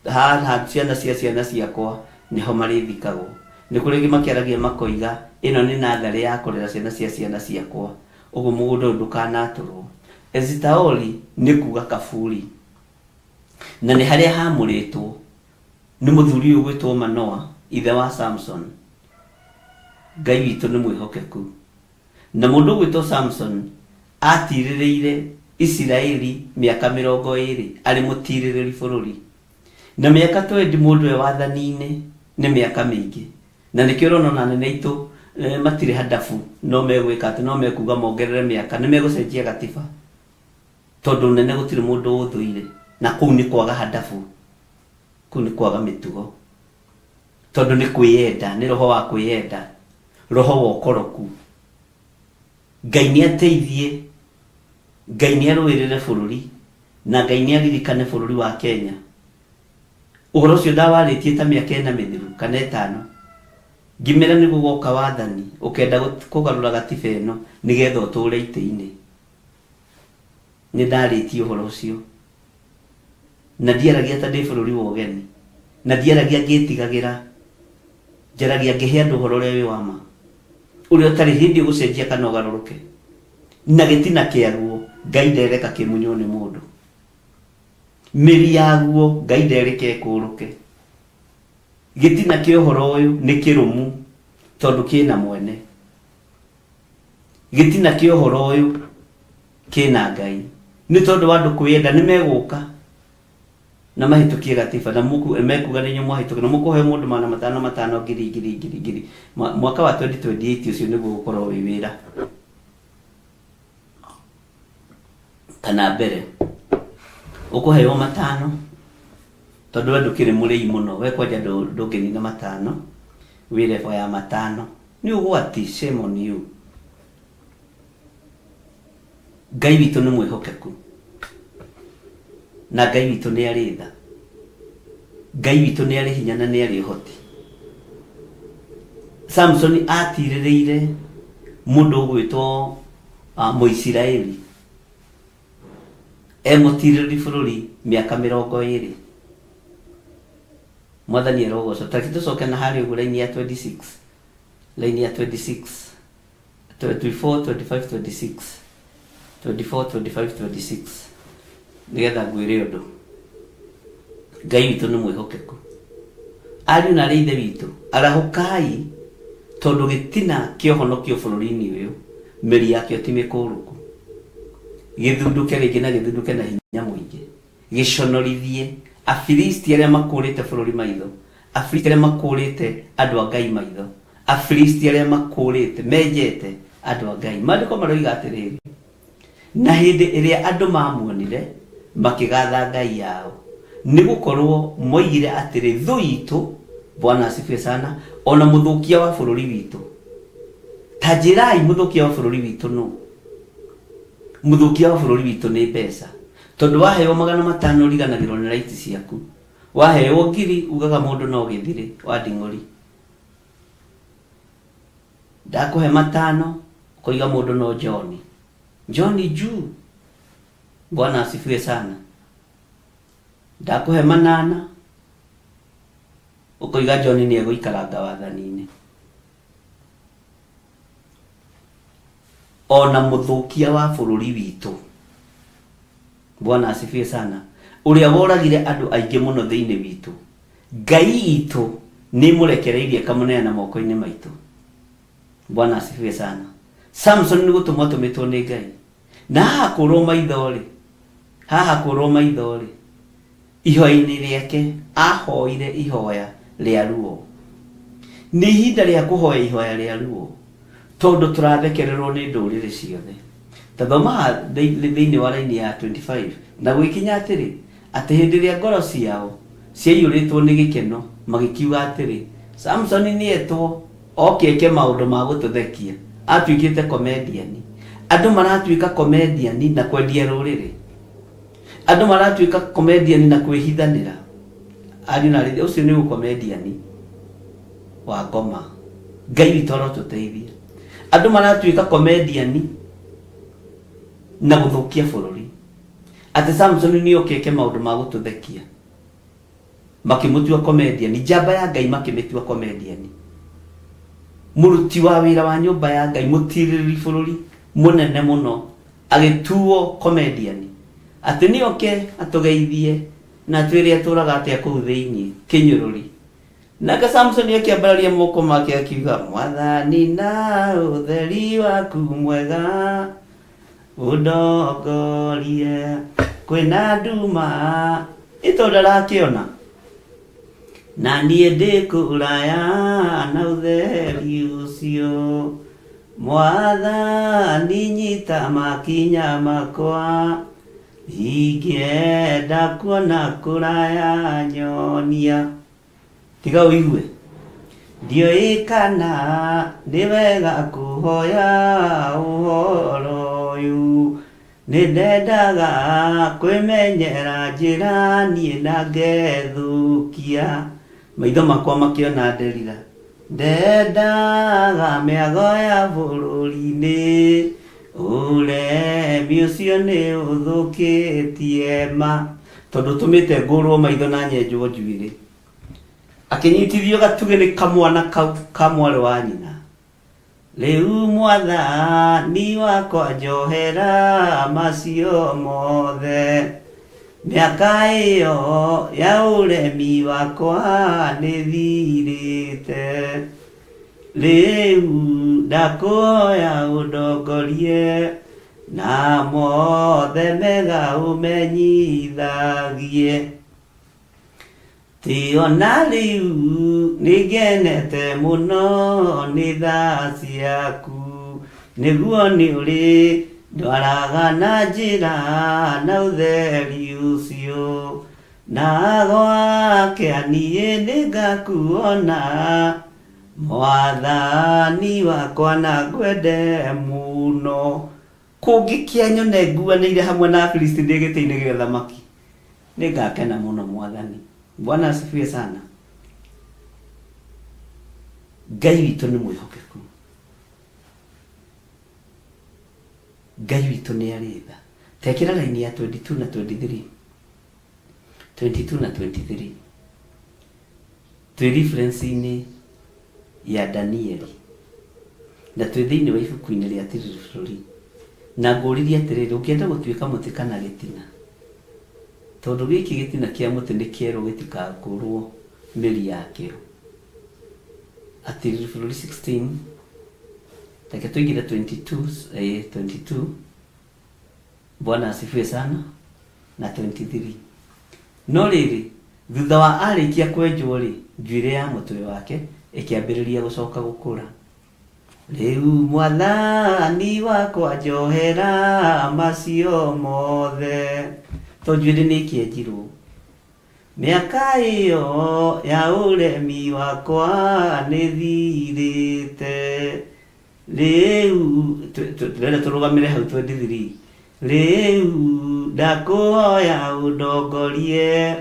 haha ciana cia ciana ciakwa nĩho marĩthikagwo. Nĩ kũrĩ angĩ makĩaragia makoiga ĩno nĩ natharĩ ya kũrera ciana cia ciana ciakwa, ũguo mũgũnda ũyũ ndũkanatũrwo. Esitaoli nĩ kuga kaburi, na nĩ harĩa hamũrĩtwo nĩ mũthuri ũyũ ũgwĩtwo Manoa, ithe wa Samson. Ngai witũ nĩ mwĩhokeku. Na mũndũ ũgwĩtwo Samson atirĩrĩire Isiraeli mĩaka 20 arĩ mũtirĩrĩri bũrũri. Na mĩaka twendi mũndũ e wathani-inĩ nĩ mĩaka mĩingĩ. Na nĩkĩo ũrona ona anene aitũ matirĩ handabu no megwĩka atĩ no mekuga mongerere mĩaka, nĩ megũcenjia gatiba. Tondũ ũnene gũtirĩ mũndũ ũũthũire. Na kũu nĩ kwaga handabu, kũu nĩ kwaga mĩtugo. Tondũ nĩ kwĩyenda, nĩ roho wa kwĩyenda, roho wa ũkoroku. Ngai nĩ ateithie, Ngai nĩ arũĩrĩre bũrũri, na Ngai nĩ aririkane bũrũri wa Kenya. Ũhoro ũcio ndawarĩtie ta mĩaka ĩna mĩthiru kana ĩtano, ngĩmera nĩ gũgoka wathani ũkenda kũgarũra gatiba ĩno nĩgetha ũtũre itĩ-inĩ. Nĩ ndarĩtie ũhoro ũcio. Na ndiaragia ta ndĩ bũrũri wa ũgeni, na ndiaragia ngĩĩtigagĩra, njaragia ngĩhe andũ ũhoro ũrĩa wĩ wa ma, ũrĩa ũtarĩ hĩndĩ ũgũcenjia kana ũgarũrũke. Na gĩtina kĩaguo Ngai ndereka kĩmunywo nĩ mũndũ, mĩri yaguo Ngai nderĩka ĩkũrũke. Gĩtina kĩa ũhoro ũyũ nĩ kĩrũmu tondũ kĩna mwene. Gĩtina kĩa ũhoro ũyũ kĩna Ngai. Nĩ tondũ wa andũ kwĩyenda nĩ megũka na mahĩtũkie gatiba na mekuga nĩ inyuĩ mwahĩtũkia na mũkũhe mũndũ 500 matano ngiri ngiri ngiri ngiri. Mwaka wa 2028 ũcio nĩguo ũgũkorwo wĩ wĩra. Kana mbere ũkũheo matano tondũ we ndũkĩrĩ mũrĩi mũno, we kwanja ndũngĩnina matano, wĩ level ya matano. Nĩ ũgwati, shame on you. Ngai witũ nĩ mwĩhokeku na Ngai witũ nĩ arĩ tha. Ngai witũ nĩ arĩ hinya na nĩ arĩ ũhoti. Samsoni atirĩrĩire mũndũ ũgwĩtwo Mũisiraeli e mũtirĩrĩri bũrũri mĩaka 20. Mwathani arogocwo. Ta reke tũcoke na harĩa ũguo raini ya 26. Raini ya 26. 24, 25, 26. 24, 25, 26. Nĩgetha ngwĩre ũndũ. Ngai witũ nĩ mwĩhokeku. Ariũ na arĩ ithe witũ, arahũkai tondũ gĩtina kĩa ũhonokio bũrũri-inĩ ũyũ, mĩri yakĩo ti mĩkũrũku. Gĩthundũke rĩngĩ na gĩthundũke na hinya mũingĩ. Gĩconorithie Afilisti arĩa makũũrĩte bũrũri maitho, Afilisti arĩa makũũrĩte andũ a Ngai maitho, Afilisti arĩa makũũrĩte, menjete andũ a Ngai. Maandĩko maroiga atĩrĩrĩ, na hĩndĩ ĩrĩa andũ maamuonire, makĩgaatha ngai yao, nĩ gũkorwo moigire atĩrĩ, Thũ itũ, Bwana asifiwe sana, o na mũthũkia wa bũrũri witũ. Ta njĩrai mũthũkia wa bũrũri witũ nũ? Mũthũkia wa bũrũri witũ nĩ mbeca. Tondũ waheo 500 ũriganagĩrwo nĩ right ciaku. Waheo ngiri ugaga mũndũ no gĩthirĩ wa nding'ũri. Ndakũhe matano ũkoiga mũndũ no John. John juu. Bwana asifiwe sana. Ndakũhe manana ũkoiga John nĩ egũikaranga wathani-inĩ. Ona mũthũkia wa bũrũri witũ, Bwana asifiwe sana, ũrĩa woragire andũ aingĩ mũno thĩinĩ witũ, Ngai itũ nĩ ĩmũrekereirie ĩkamũneana moko-inĩ maitũ. Bwana asifiwe sana. Samson nĩ gũtũmwo atũmĩtwo nĩ Ngai. Na haha kũrwo maitho-rĩ, haha kũrwo maitho-rĩ, Ihoya-inĩ rĩake aahoire ihoya rĩa ruo. Nĩ ihinda rĩa kũhoya ihoya rĩa ruo tondũ tũrathekererwo nĩ ndũrĩrĩ ciothe. Ta thoma haha thĩinĩ wa raini ya 25, Na gũgĩkinya atĩrĩ, atĩ hĩndĩ ĩrĩa ngoro ciao ciaiyũrĩtwo nĩ gĩkeno, magĩkiuga atĩrĩ, Samusoni nĩetwo oke eke maũndũ ma gũtũthekia. Atuĩkĩte comedian. Andũ maratuĩka comedian na kwendia rũrĩrĩ. Andũ maratuĩka comedian na kwĩhithanĩra. Ariũ na arĩ ũcio nĩ ũcomedian wa ngoma. Ngai witũ arotũteithia. Andũ maratuĩka comedian na gũthũkia bũrũri. Atĩ Samson nĩ oke eke maũndũ ma gũtũthekia. Makĩmũtua comedian, njamba ya Ngai makĩmĩtua comedian. Mũruti wa wĩra wa nyũmba ya Ngai, mũtirĩrĩri bũrũri mũnene mũno, agĩtuo comedian. Atĩ nĩ oke atũgeithie na atwĩre atũraga atĩa kũu thĩinĩ, kĩnyũrũri. Nake Samson akĩambararia moko make akiuga, Mwathani na ũtheri waku mwega ũndongorie kwĩna nduma ĩ tondũ ndarakĩona na niĩ ndĩ kũraya na ũtheri ũcio. Mwathani nyita makinya makwa ingĩenda kuona kũraya nyonia. Tiga ũigue ndiũĩ kana nĩ wega kũhoya ũhoro ũyũ, nĩ ndendaga kwĩmenyera njĩra niĩ na ngethũkia. Maitho makwa makĩona nderira, ndendaga mĩago ya bũrũri-inĩ, ũremi ũcio nĩ ũthũkĩtie ma, tondũ ũtũmĩte ngũrwo maitho na nyenjwo njuĩrĩ. Akĩnyitithio gatugĩ nĩ kamwana kau ka mwarĩ wa nyina. Rĩu mwathani wakwa njohera macio mothe, mĩaka ĩyo ya ũremi wakwa nĩ thirĩte. Rĩu ndakũhoya ũndongorie na mothe mega ũmenyithagie. Ti ona rĩu nĩngenete mũno nĩ tha ciaku, nĩguo nĩ ũrĩ ndwaraga na njĩra na ũtheri ũcio, na gwake niĩ nĩngakuona mwathani wakwa na ngwende mũno. Kũngĩkĩa nyone nguanĩire hamwe na Afilisti ndĩ gĩtĩ-inĩ gĩa ũthamaki, nĩngakena mũno mwathani. Bwana asifiwe sana. Ngai witũ nĩ mwĩhokeku. Ngai witũ nĩ arĩ tha. Tekĩra raini ya 22 na 23. 22 na 23. Twĩ reference-inĩ ya Danieli na twĩ thĩinĩ wa ibuku-inĩ rĩa Tiriri Bũrũri. Na ngũririe atĩrĩrĩ, ũngĩenda gũtuĩka mũtĩ kana gĩtina? Tondũ gĩkĩ gĩtina kĩa mũtĩ nĩ kĩerwo gĩtikakũrwo mĩri yakĩo. Atiriri Bũrũri 16, reke tũingĩre 22, 22. Bwana asifiwe sana, na 23. No rĩrĩ, thutha wa arĩkia kwenjwo rĩ, njuĩrĩ ya mũtwe wake ĩkĩambĩrĩria gũcoka gũkũra. Rĩu mwathani wakwa njohera macio mothe, to njuĩrĩ nĩ ĩkĩenjirwo. Mĩaka ĩyo ya ũremi wakwa nĩ thirĩte. Rĩu tũrenda tũrũgamĩre hau 23. Rĩu ndakũhoya ũndongorie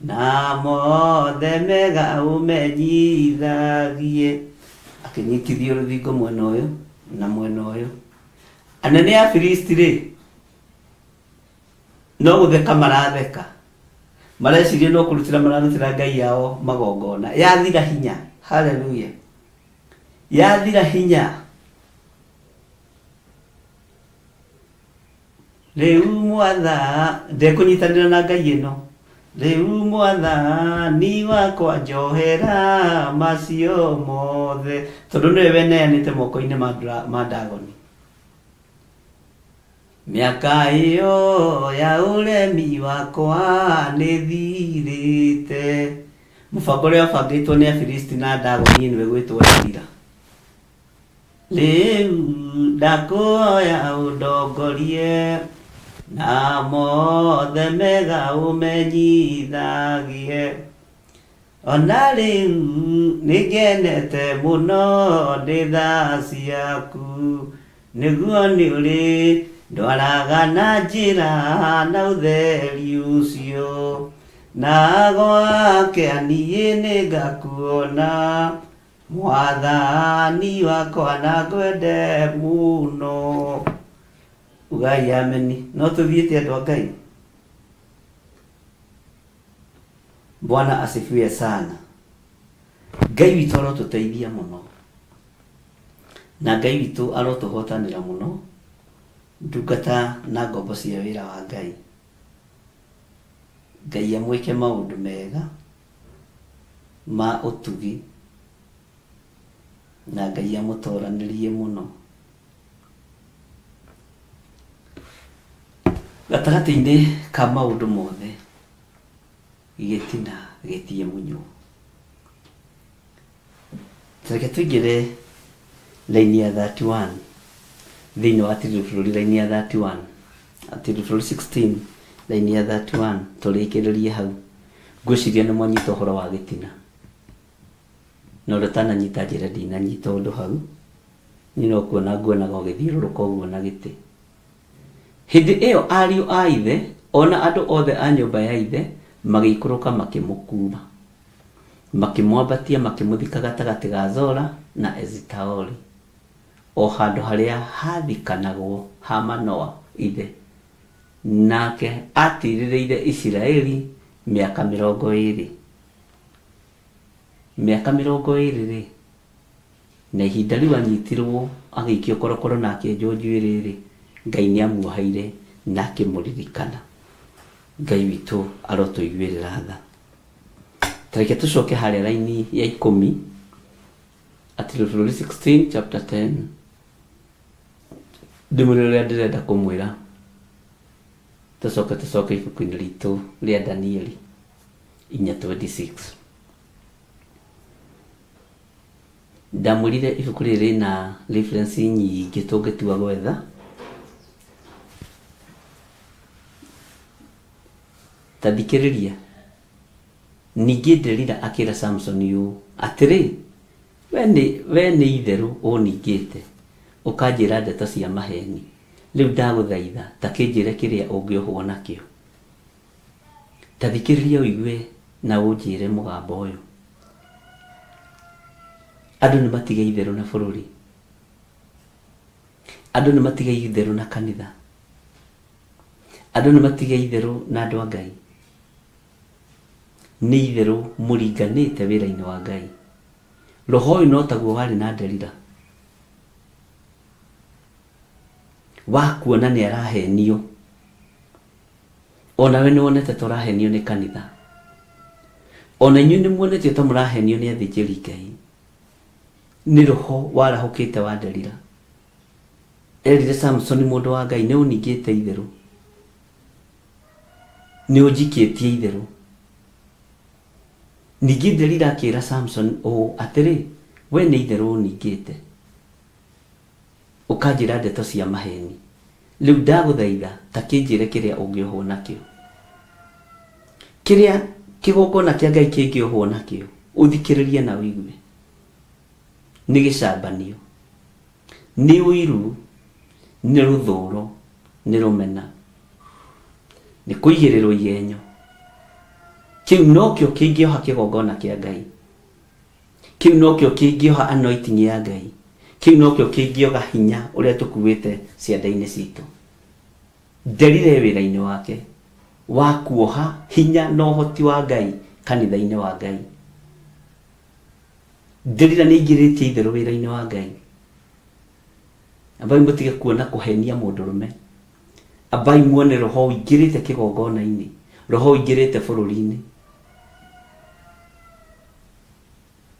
na mothe mega ũmenyithagie. Akĩnyitithio rũthingo mwena ũyũ na mwena ũyũ. Anene a Filisti rĩ, no gũtheka maratheka, mareciria no kũrutĩra mararutĩra ngai yao magongona. Yathira hinya. Haleluya. Yathira hinya. Rĩu mwatha ndekũnyitanĩra na ngai ĩno. Rĩu mwathani wakwa njohera macio mothe, tondũ nĩwe weneanĩte moko-inĩ ma Dagoni. Mĩaka ĩyo ya ũremi wakwa nĩ thirĩte. Mũbango ũrĩa wabangĩtwo nĩ Afilisti na Dagoni nĩwe gwĩtwo Delila. Rĩu ndakũhoya ũndongorie na mothe mega ũmenyithagie. Ona rĩu nĩngenete mũno nĩ tha ciaku, Nĩguo nĩ ũrĩ ndwaraga na njĩra na ũtheri ũcio na gwake niĩ nĩngakuona mwathani wakwa na ngwende mũno. Ugai ameni. No tũthiĩte andũ a Ngai. Bwana asifiwe sana. Ngai witũ arotũteithia mũno. Na Ngai witũ arotũhotanĩra mũno ndungata na ngombo cia wĩra wa Ngai. Ngai amwĩke maũndũ mega ma ũtugi na Ngai amũtoranĩrie mũno. Gatagatĩ-inĩ ka maũndũ mothe gĩtina gĩtiĩmunywo. Reke tũingĩre raini ya 31 thĩinĩ wa Tiri Bũrũri raini ya 31 Tiri Bũrũri 16 raini ya 31 tũrĩkĩrĩrie hau. Ngwĩciria nĩ mwanyita ũhoro wa gĩtina. Na ũrĩa ũtananyita njĩra ndinanyita ũndũ hau. Niĩ no kuona nguonaga ũgĩthiũrũrũka ũguo na gĩtĩ. Hĩndĩ ĩyo ariũ a ithe o na andũ othe a nyũmba ya ithe magĩikũrũka makĩmũkuua. Makĩmwambatia makĩmũthika gatagatĩ ga Zora na Esitaoli, o handũ harĩa haathikanagwo ha Manoa ithe. Nake aatiirĩrĩire Isiraeli mĩaka mĩrongo ĩĩrĩ. Mĩaka mĩrongo ĩĩrĩ-rĩ, na ihinda rĩu anyitirwo agĩikio korokoro na akĩenjwo njuĩrĩ-rĩ, Ngai nĩamuoheire na akĩmũririkana. Ngai witũ arotũiguĩrĩra tha. Ta reke tũcoke harĩa raini ya ikũmi, Atĩrĩ Bũrũri 16 chapter 10, ndĩmwĩre ũrĩa ndĩrenda kũmwĩra, tũcoke tũcoke ibuku-inĩ ritũ rĩa Danieli 4:26. Ndamwĩrire ibuku rĩrĩ rĩna reference nyingĩ tũngĩtua gwetha. Ta thikĩrĩria. Ningĩ Delila akĩra Samsoni ũũ, Atĩrĩ, wee nĩ itherũ ũningĩte, ũkanjĩra ndeto cia maheeni. Rĩu ndagũthaitha, ta kĩnjĩre kĩrĩa ũngĩohwo nakĩo. Ta thikĩrĩria ũigue na ũnjĩre mũgambo ũyũ. Andũ nĩ matige itherũ na bũrũri. Andũ nĩ matige itherũ na kanitha. Andũ nĩ matige itherũ na andũ a Ngai. Nĩ itherũ mũringanĩte wĩra-inĩ wa Ngai. Roho ũyũ no taguo warĩ na Delila. Wa kuona nĩ arahenio. Onawe nĩ wonete ta ũrahenio nĩ kanitha. Ona inyuĩ nĩ muonetio ta mũrahenio nĩ athĩnjĩri Ngai. Nĩ roho warahũkĩte wa Delila. Erire Samsoni mũndũ wa Ngai nĩ ũningĩte itherũ. Nĩ ũnjikĩtie itherũ. Ningĩ Delila akĩra Samsoni ũũ, Atĩrĩ, wee nĩ itherũ ũningĩte, ũkanjĩra ndeto cia maheeni. Rĩu ndagũthaitha ta kĩnjĩre kĩrĩa ũngĩohwo nakĩo. Kĩrĩa kĩgongona kĩa Ngai kĩngĩohwo nakĩo, ũthikĩrĩrie na ũigue. Nĩ gĩcambanio, nĩ ũiru, nĩ rũthũũro, nĩ rũmena, nĩ kũigĩrĩrwo igenyo. Kĩu nokĩo kĩngĩoha kĩgongona kĩa Ngai. Kĩu nokĩo kĩngĩoha anointing ya Ngai. Kĩu nokĩo kĩngĩoga hinya ũrĩa tũkuĩte ciande-inĩ citũ. Nderire wĩra-inĩ wake wa kuoha hinya na ũhoti wa Ngai kanitha-inĩ wa Ngai. Nderira nĩ aingĩrĩtie itherũ wĩra-inĩ wa Ngai. Ambai mũtige kuona kũhenia mũndũrũme. Ambai muone roho ũingĩrĩte kĩgongona-inĩ, roho ũingĩrĩte bũrũri-inĩ.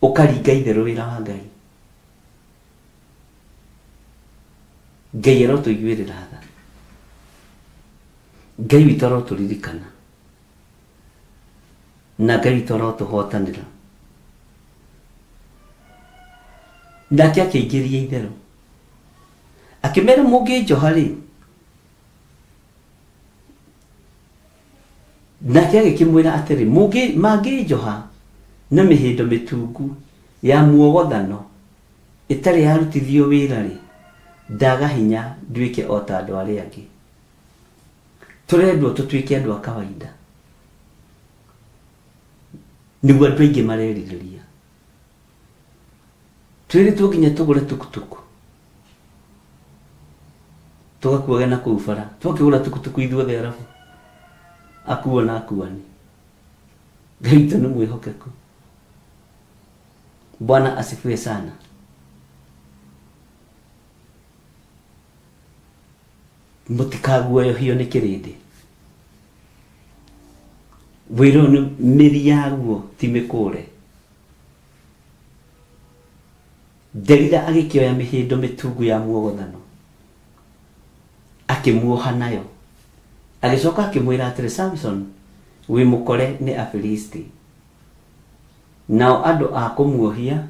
Ũkaringa itherũ wĩra wa Ngai. Ngai arotũiguĩrĩra tha. Ngai witũ arotũririkana. Na Ngai witũ arotũhotanĩra. Nake akĩingĩria itherũ. Akĩmera mũngĩnjoha-rĩ, nake agĩkĩmwĩra atĩrĩ, mangĩnjoha na mĩhĩndo mĩtungu ya muogothano ĩtarĩ yarutithio wĩra-rĩ, Ndaga hinya nduĩke o ta andũ arĩa angĩ. Tũrendwo tũtuĩke andũ a kawaida. Nĩguo andũ aingĩ marerirĩria. Twĩrĩtwo nginya tũgũre tukutuku. Tũgakuage na kũu bara. Twakĩgũra tukutuku ithuothe arabu. Akuo na akuani. Ngai witũ nĩ mwĩhokeku. Bwana asifiwe sana. Mũtikaguoyohio nĩ kĩrĩndĩ. Wĩra ũyũ nĩ mĩri yaguo ti mĩkũre. Delila agĩkĩoya mĩhĩndo mĩtungu ya muogothano, akĩmuoha nayo. Agĩcoka akĩmwĩra atĩrĩ, Samson, wĩ mũkore nĩ Afilisti. Nao andũ a kũmuohia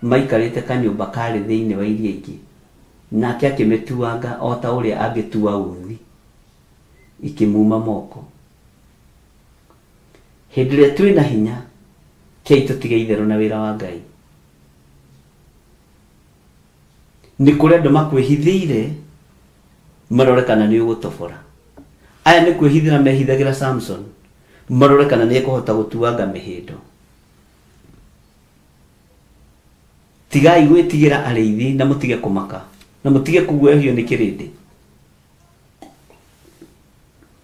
maikarĩte kanyũmba kaarĩ thĩinĩ wa iria ingĩ, nake akĩmĩtuanga o ta ũrĩa angĩtua uthi, ikĩmuuma moko. Hĩndĩ ĩrĩa twĩ na hinya, kei tũtige itherũ na wĩra wa Ngai. Nĩ kũrĩ andũ makwĩhithĩire marore kana nĩ ũgũtobora. Aya nĩ kwĩhithĩra mehithagĩra Samson marore kana nĩ ekũhota gũtuanga mĩhĩndo. Tigai gwĩtigĩra arĩithi na mũtige kũmaka, na mũtige kũguoyohio nĩ kĩrĩndĩ.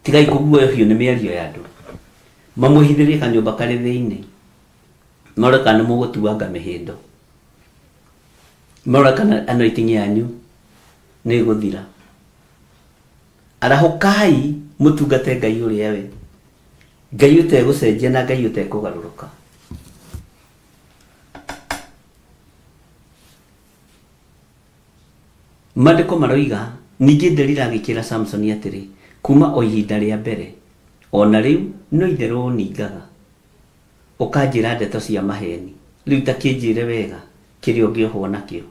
Tigai kũguoyohio nĩ mĩario ya andũ. Mamwĩhithĩrie kanyũmba karĩ thĩinĩ marore kana nĩ mũgũtuanga mĩhĩndo. Marore kana anointing yanyu nĩ ĩgũthira. Arahũkai mũtungate Ngai ũrĩa we, Ngai ũtegũcenjia na Ngai ũtekũgarũrũka. Maandĩko maroiga, Ningĩ Delila agĩkĩĩra Samusoni atĩrĩ, Kuuma o ihinda rĩa mbere, o na rĩu no itherũ ũningaga, ũkanjĩra ndeto cia maheeni, rĩu ta kĩnjĩre wega kĩrĩa ũngĩohwo nakĩo.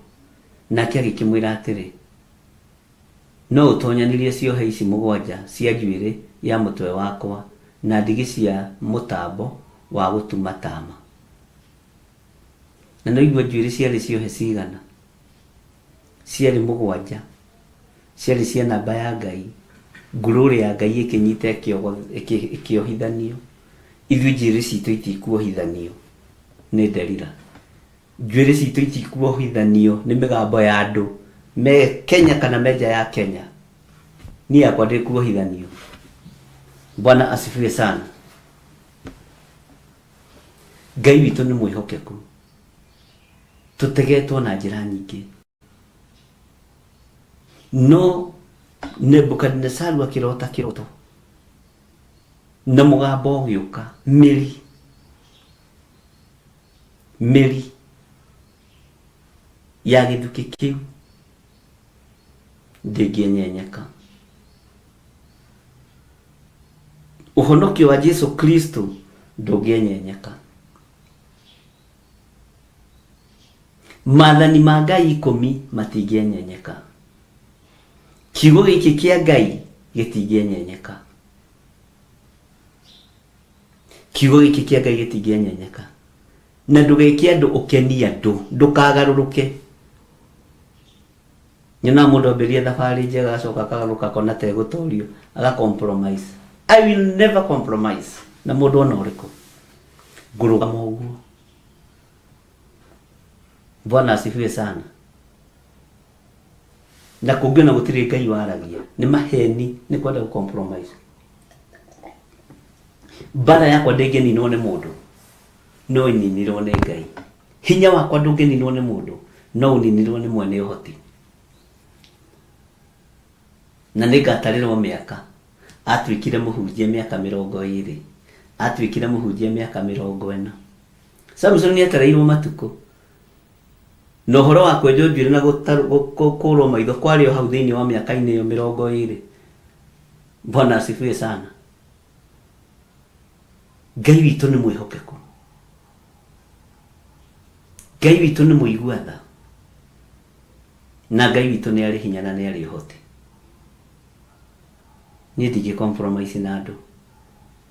Nake agĩkĩmwĩra atĩrĩ, No ũtonyanĩrie ciohe ici mũgwanja cia njuĩrĩ ya mũtwe wakwa na ndigi cia mũtambo wa gũtuma taama. Na nĩũigua njuĩrĩ ciarĩ ciohe cigana? Ciarĩ mũgwanja. Ciarĩ cia namba ya Ngai. Ngurũrĩ ya Ngai ĩkĩnyita ĩkĩohithanio. Ithuĩ njuĩrĩ citũ itikuohithanio nĩ Delila. Njuĩrĩ citũ itikuohithanio nĩ mĩgambo ya andũ me Kenya kana me nja ya Kenya. Niĩ yakwa ndĩkuohithanio. Bwana asifiwe sana. Ngai witũ nĩ mwĩhokeku. Tũtegetwo na njĩra nyingĩ. No Nebukadinesaru akĩrota kĩroto na mũgambo ũgĩũka mĩri mĩri ya gĩthukĩ kĩu ndĩngĩenyenyeka. Ũhonokio wa Jesu Kristo ndũngĩenyenyeka. Maathani ma Ngai ikũmi matingĩenyenyeka. Kiugo gĩkĩ kĩa Ngai gĩtingĩenyenyeka. Kiugo gĩkĩ kĩa Ngai gĩtingĩenyenyeka. Na ndũgeke andũ ũkenie andũ, ndũkagarũrũke. Nyonaga mũndũ ambĩrĩria thabarĩ njega agacoka akagarũrũka akona ta egũtorio, aga compromise. I will never compromise na mũndũ ona ũrĩkũ. Ngũrũgama ũguo. Bwana asifiwe sana. Na kũngĩ ona gũtirĩ Ngai waragia, nĩ maheni, nĩ kwenda gũ compromise. Mbara yakwa ndĩngĩninwo nĩ mũndũ, no ĩninirwo nĩ Ngai. Hinya wakwa ndũngĩninwo nĩ mũndũ, no ũninirwo nĩ mwene ũhoti. Na nĩngatarĩrwo mĩaka. Atuĩkire mũhunjia mĩaka mĩrongo ĩrĩ. Atuĩkire mũhunjia mĩaka mĩrongo ĩna. Samsoni nĩatareirwo matukũ. Na ũhoro wa kwenjwo njuĩrĩ na gũkũrwo maitho kwarĩ o hau thĩinĩ wa mĩaka-inĩ ĩyo mĩrongo ĩrĩ. Bwana asifiwe sana. Ngai witũ nĩ mwĩhokeku. Ngai witũ nĩ mũigua tha. Na Ngai witũ nĩ arĩ hinya na nĩ arĩ ũhoti. Niĩ ndingĩ compromise na andũ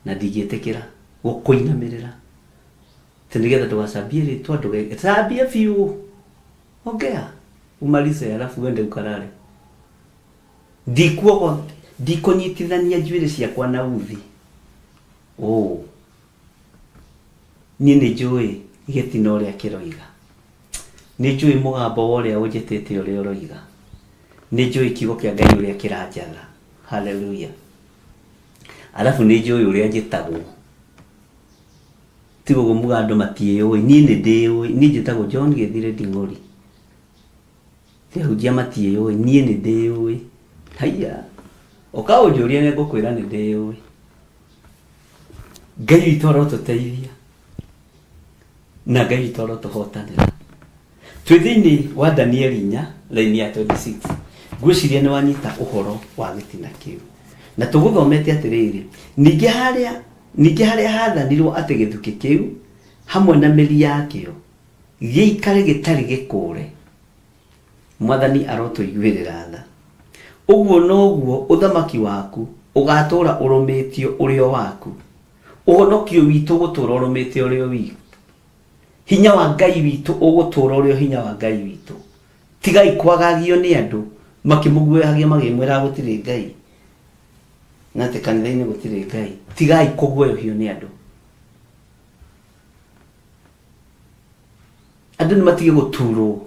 na ndingĩtĩkĩra gũkũinamĩrĩra atĩ nĩgetha ndũgacambie rĩtwa ndũge cambia biũ ongea umalize alafu uende ukalale. Ndikuogo ndikũnyitithania njuĩrĩ ciakwa na uthi. Ũũ. Niĩ nĩ njũĩ gĩtina ũrĩa kĩroiga. Nĩ njũĩ mũgambo wa ũrĩa ũnjĩtĩte ũrĩa ũroiga. Nĩ njũĩ kiugo kĩa Ngai ũrĩa kĩranjatha. Hallelujah. Arabu nĩ njũĩ ũrĩa njĩtagwo. Tiga ũguo muga andũ matiĩũĩ, niĩ nĩ ndĩũĩ. Niĩ njĩtagwo John Gĩthire Nding'ũri. Ti ahunjia matiĩũĩ, niĩ nĩ ndĩũĩ. Haiya, ũka ũnjũrie nĩ ngũkwĩra nĩ ndĩũĩ. Ngai witũ arotũteithia na Ngai witũ arotũhotanĩra. Twĩ thĩinĩ wa Danieli inya raini ya 26. Ngwĩciria nĩ wanyita ũhoro wa gĩtina kĩu. Na tũgũthomete atĩrĩrĩ, ningĩ harĩa ningĩ harĩa haathanirwo atĩ gĩthukĩ kĩu hamwe na mĩri yakĩo gĩikare gĩtarĩ gĩkũũre, Mwathani arotũiguĩrĩra tha. Ũguo noguo ũthamaki waku ũgaatũũra ũrũmĩtio ũrĩ o waku, ũhonokio witũ ũgũtũũra ũrũmĩte ũrĩ o witũ, hinya wa Ngai witũ ũgũtũũra ũrĩ o hinya wa Ngai witũ. Tigai kwagagio nĩ andũ makĩmũguoyohagia magĩmwĩraga gũtirĩ Ngai, na atĩ kanitha-inĩ gũtirĩ Ngai. Tigai kũguoyohio nĩ andũ. Andũ nĩ matige gũturwo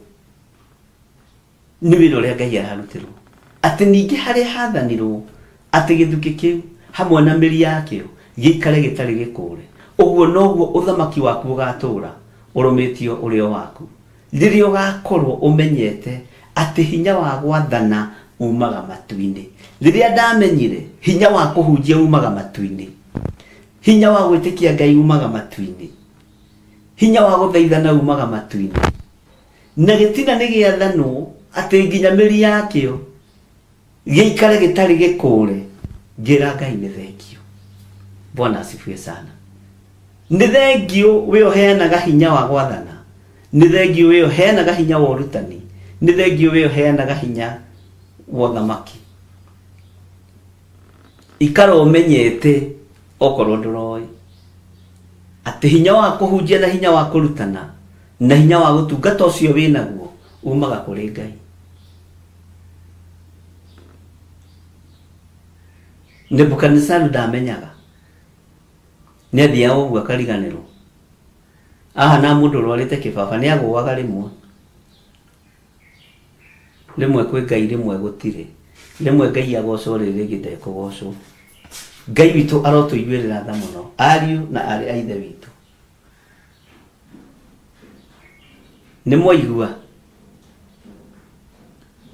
nĩ wĩra ũrĩa Ngai ararutĩrwo. Atĩ ningĩ harĩa hathanirwo atĩ gĩthukĩ kĩu hamwe na mĩri yakĩo gĩikare gĩtarĩ gĩkũũre, ũguo noguo ũthamaki waku ũgatũũra ũrũmĩtio ũrĩ o waku, rĩrĩa ũgakorwo ũmenyete atĩ hinya wa gwathana umaga matu-inĩ. Rĩrĩa ndamenyire hinya wa kũhunjia umaga matu-inĩ, hinya wa gwĩtĩkia Ngai umaga matu-inĩ, hinya wa gũthaithana umaga matu-inĩ, na gĩtina nĩ gĩathanwo atĩ nginya mĩri yakĩo gĩikare gĩtarĩ gĩkũũre, ngĩra Ngai nĩ thengio. Bwana asifiwe sana. Nĩ thengio we ũheanaga hinya wa gwathana, nĩ thengio we ũheanaga hinya wa ũrutani, nĩ thengio we ũheanaga hinya wa ũthamaki. Ikara ũmenyete okorwo ndũroĩ atĩ hinya wa kũhunjia na hinya wa kũrutana na hinya wa gũtungata ũcio wĩnaguo umaga kũrĩ Ngai. Nebukadinezaru ndamenyaga, nĩ athiaga ũguo akariganĩrwo. Ahana mũndũ ũrwarĩte kĩbaba, nĩ agũaga rĩmwe. Rĩmwe kwĩ Ngai rĩmwe gũtirĩ. Rĩmwe Ngai agocwo rĩrĩ rĩngĩ ndekũgocwo. Ngai witũ arotũiguĩrĩra tha mũno, ariũ na aarĩ a Ithe witũ. Nĩ mwaigua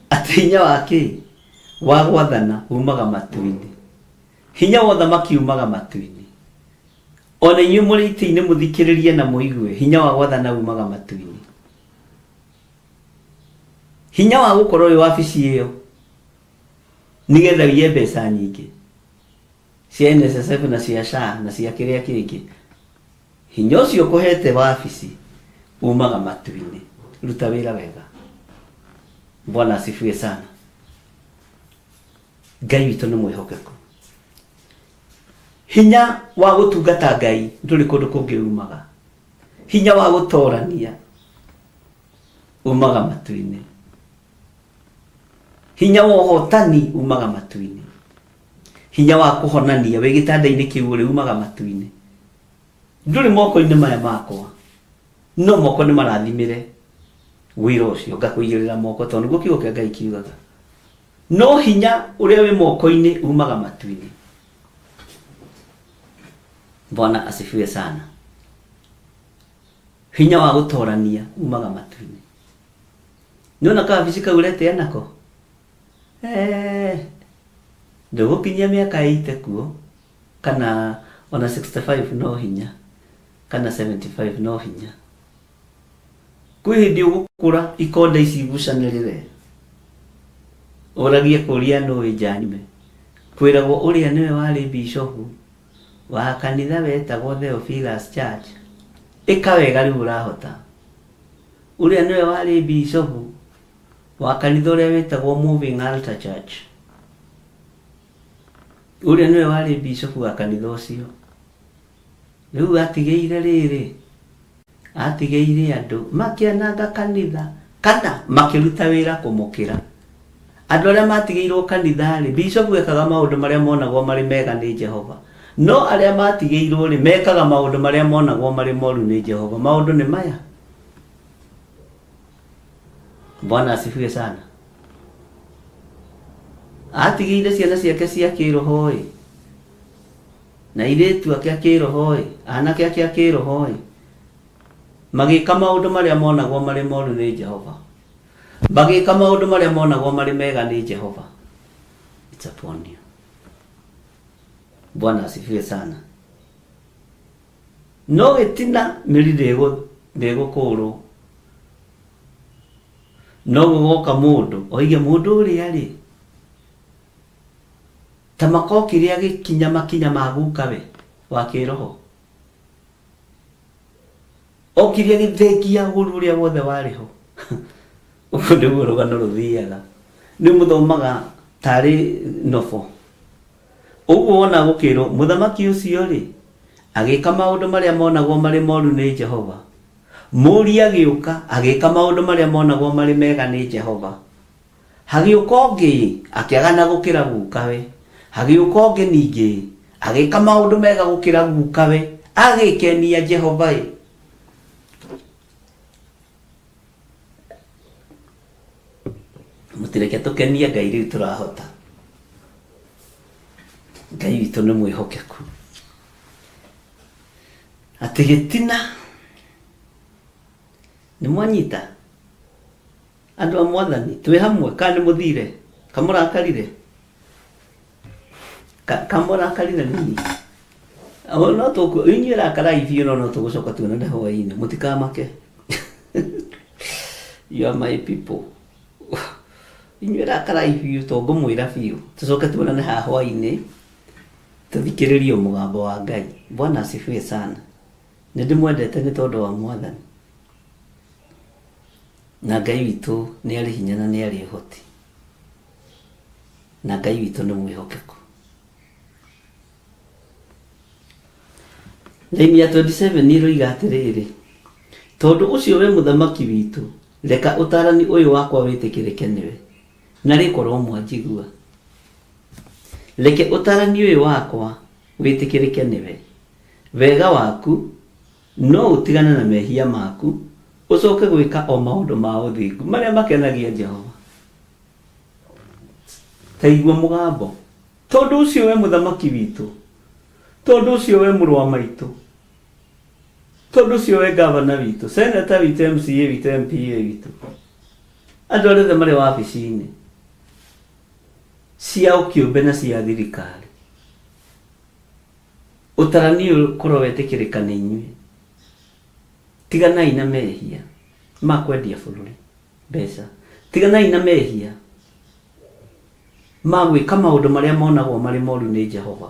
atĩ hinya wa kĩ? Wa gwathana umaga matu-inĩ. Hinya wa ũthamaki umaga matu-inĩ. Ona inyuĩ mũrĩ itĩ-inĩ mũthikĩrĩrie na mũigue, hinya wa gwathana umaga matu-inĩ. Hinya wa gũkorwo wĩ wabici ĩyo nĩgetha ũiye mbeca nyingĩ cia NSSF na cia SHA na cia kĩrĩa kĩngĩ, hinya ũcio ũkũhete wabici umaga matu-inĩ. Ruta wĩra wega. Bwana asifiwe sana. Ngai witũ nĩ mwĩhokeku. Hinya wa gũtungata Ngai ndũrĩ kũndũ kũngĩ umaga. Hinya wa gũtorania umaga matu-inĩ. Hinya wa ũhotani umaga matu-inĩ. Hinya wa kũhonania wĩ gĩtanda-inĩ kĩu ũrĩ umaga matu-inĩ. Ndũrĩ moko-inĩ maya makwa, no moko nĩ marathimĩre wĩra ũcio, ngakũigĩrĩra moko tondũ nĩguo kiugo kĩa Ngai kiugaga. No hinya ũrĩa wĩ moko-inĩ umaga matu-inĩ. Bwana asifiwe sana. Hinya wa gũtorania umaga matu-inĩ. Nĩwona kawabici kau ũretĩa nako? Eh, ndũgũkinyia mĩaka 80 kuo kana ona 65 no hinya kana 75 no hinya. Kwĩ hĩndĩ ũgũkũra ikonde ici igucanĩrĩre ũragie kũria nũ wĩ njanyume. Kwĩragwo ũrĩa nĩwe warĩ bishopu wa kanitha wetagwo Theophilus Church. Ĩka wega rĩu ũrahota. Ũrĩa nĩwe warĩ bishopu wa kanitha ũrĩa wĩtagwo Moving Altar Church. Ũrĩa nĩwe warĩ bishopu wa kanitha ũcio. Rĩu atigĩire rĩrĩ, atigĩire andũ makĩananga kanitha kana makĩruta wĩra kũmũkĩra. Andũ arĩa matigĩirwo kanitha-rĩ, bishop ekaga maũndũ marĩa monagwo marĩ mega nĩ Jehova. No arĩa matigĩirwo-rĩ, mekaga maũndũ marĩa monagwo marĩ moru nĩ Jehova. Maũndũ nĩ maya. Bwana asifiwe sana. Atigĩire ciana ciake cia kĩroho-ĩ, na airĩtu ake a kĩroho-ĩ, anake ake a kĩroho-ĩ, magĩka maũndũ marĩa monagwo marĩ moru nĩ Jehova. Magĩka maũndũ marĩa monagwo marĩ mega nĩ Jehova. It's upon you. Bwana asifiwe sana. No gĩtina mĩri ndĩgũkũrwo. No gũgoka mũndũ oige mũndũ ũrĩa rĩ ta makokire agĩkinya makinya ma gukawe wa kĩroho. Okire agĩthengia ũru ũrĩa wothe warĩ ho. Ũguo nĩguo rũgano rũthiaga. Nĩ mũthomaga tarĩ nobo. Ũguo wona gũkĩrwo mũthamaki ũcio rĩ agĩka maũndũ marĩa monagwo marĩ moru nĩ Jehova. Mũriũ agĩũka agĩka maũndũ marĩa monagwo marĩ mega nĩ Jehova. Hagĩũka ũngĩ akĩagana gũkĩra gukawe. Hagĩũka ũngĩ ningĩ agĩka maũndũ mega gũkĩra gukawe, agĩkenia Jehova ĩ. Mũtireke tũkenie Ngai rĩu tũrahota. Ngai witũ nĩ mwĩhokeku. Atĩ gĩtina nĩ mwanyita andũ a mwathani twĩ hamwe kana nĩ mũthire kamũrakarire kamũrakarire nini no tũku inyuĩ rakarai biũ no no tũgũcoka tuonane hwaĩ-inĩ mũtikamake. You are my people. Inyuĩ rakarai biũ to ngũmwĩra biũ tũcoke tuonane haha hwaĩ-inĩ tũthikĩrĩrie mũgambo wa Ngai. Bwana asifiwe sana. Nĩ ndĩmwendete nĩ tondũ wa mwathani. Na Ngai witũ nĩ arĩ hinya na nĩ arĩ ũhoti. Na Ngai witũ nĩ mwĩhokeku. Raini ya 27 ĩroiga atĩrĩrĩ, tondũ ũcio we mũthamaki witũ, reka ũtarani ũyũ wakwa wĩtĩkĩrĩke nĩwe, na rĩkorwo mwanjigua. Reke ũtarani ũyũ wakwa wĩtĩkĩrĩke nĩwe. Wega waku no ũtigane na mehia maku, ũcoke gwĩka o maũndũ ma ũthingu marĩa makenagia Jehova. Ta igua mũgambo. Tondũ ũcio we mũthamaki witũ, tondũ ũcio we mũrũ wa maitũ, tondũ ũcio we gavana witũ, seneta witũ, MCA witũ, MPA witũ, andũ arĩa othe marĩ wabici-inĩ ciao kĩũmbe na cia thirikari, ũtarani ũyũ ũkorwo wetĩkĩrĩka nĩ inyuĩ. Tiganai na mehia ma kwendia bũrũri mbeca. Tiganai na mehia ma gwĩka maũndũ marĩa monagwo marĩ moru nĩ Jehova.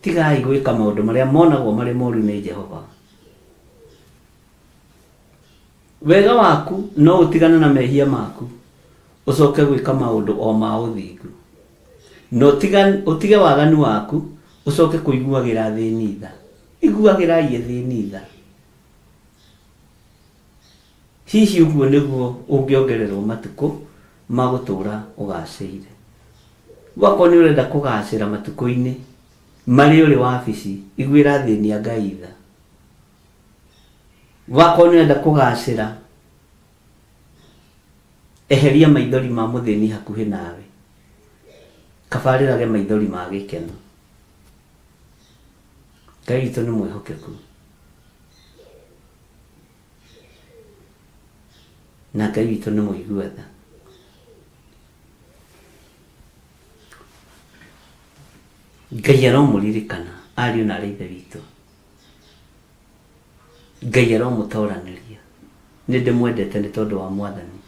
Tigai gwĩka maũndũ marĩa monagwo marĩ moru nĩ Jehova. Wega waku no ũtigane na mehia maku, ũcoke gwĩka maũndũ o ma ũthingu. Na ũtige waganu waku, ũcoke kũiguagĩra athĩni tha. Iguagĩrai athĩni tha. Hihi ũguo nĩguo ũngĩongererwo matukũ ma gũtũũra ũgacĩire. Wakorwo nĩ ũrenda kũgacĩra matukũ-inĩ marĩa ũrĩ wabici, iguĩra athĩni a Ngai tha. Wakorwo nĩ ũrenda kũgacĩra, eheria maithori ma mũthĩni hakuhĩ nawe. Kabarĩrage maithori ma gĩkeno. Ngai witũ nĩ mwĩhokeku. Na Ngai witũ nĩ mũigua tha. Ngai aromũririkana ariũ na arĩ ithe witũ. Ngai aromũtoranĩria. Nĩ ndĩmwendete nĩ tondũ wa mwathani.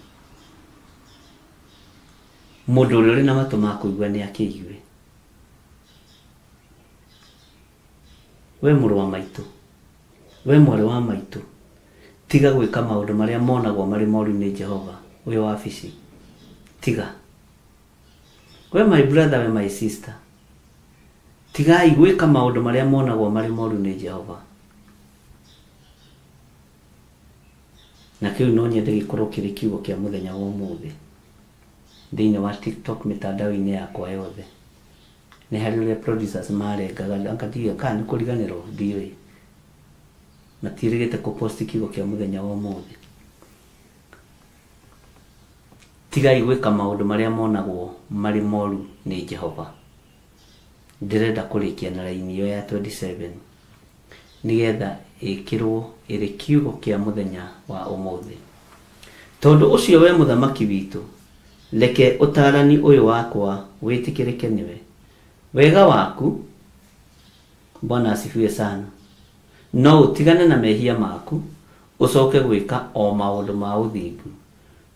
Mũndũ ũrĩa ũrĩ na matũ ma kũigua nĩ akĩigue. We mũrũ wa maitũ, we mwarĩ wa maitũ, tiga gwĩka maũndũ marĩa monagwo marĩ moru nĩ Jehova wĩ wabici. Tiga. We my brother, we my sister, tigai gwĩka maũndũ marĩa monagwo marĩ moru nĩ Jehova. Na kĩu no nyende gĩkorwo kĩrĩ kiugo kĩa mũthenya wa ũmũthĩ. Thĩinĩ wa TikTok mĩtandao-inĩ yakwa yothe. Nĩ harĩ ũrĩa producers marengaga anga ndiũĩ kana nĩ kũriganĩrwo ndiũĩ. Matiĩrĩgĩte kũ post kiugo kĩa mũthenya wa ũmũthĩ. Tigai gwĩka maũndũ marĩa monagwo marĩ moru nĩ Jehova. Ndĩrenda kũrĩkia na raini ĩyo ya 27 nĩgetha ĩkĩrwo ĩrĩ kiugo kĩa mũthenya wa ũmũthĩ. Tondũ ũcio we mũthamaki witũ, reke ũtaarani ũyũ wakwa wĩtĩkĩrĩke nĩwe. Wega waku, Bwana asifiwe sana, no ũtigane na mehia maku, ũcoke gwĩka o maũndũ ma ũthingu.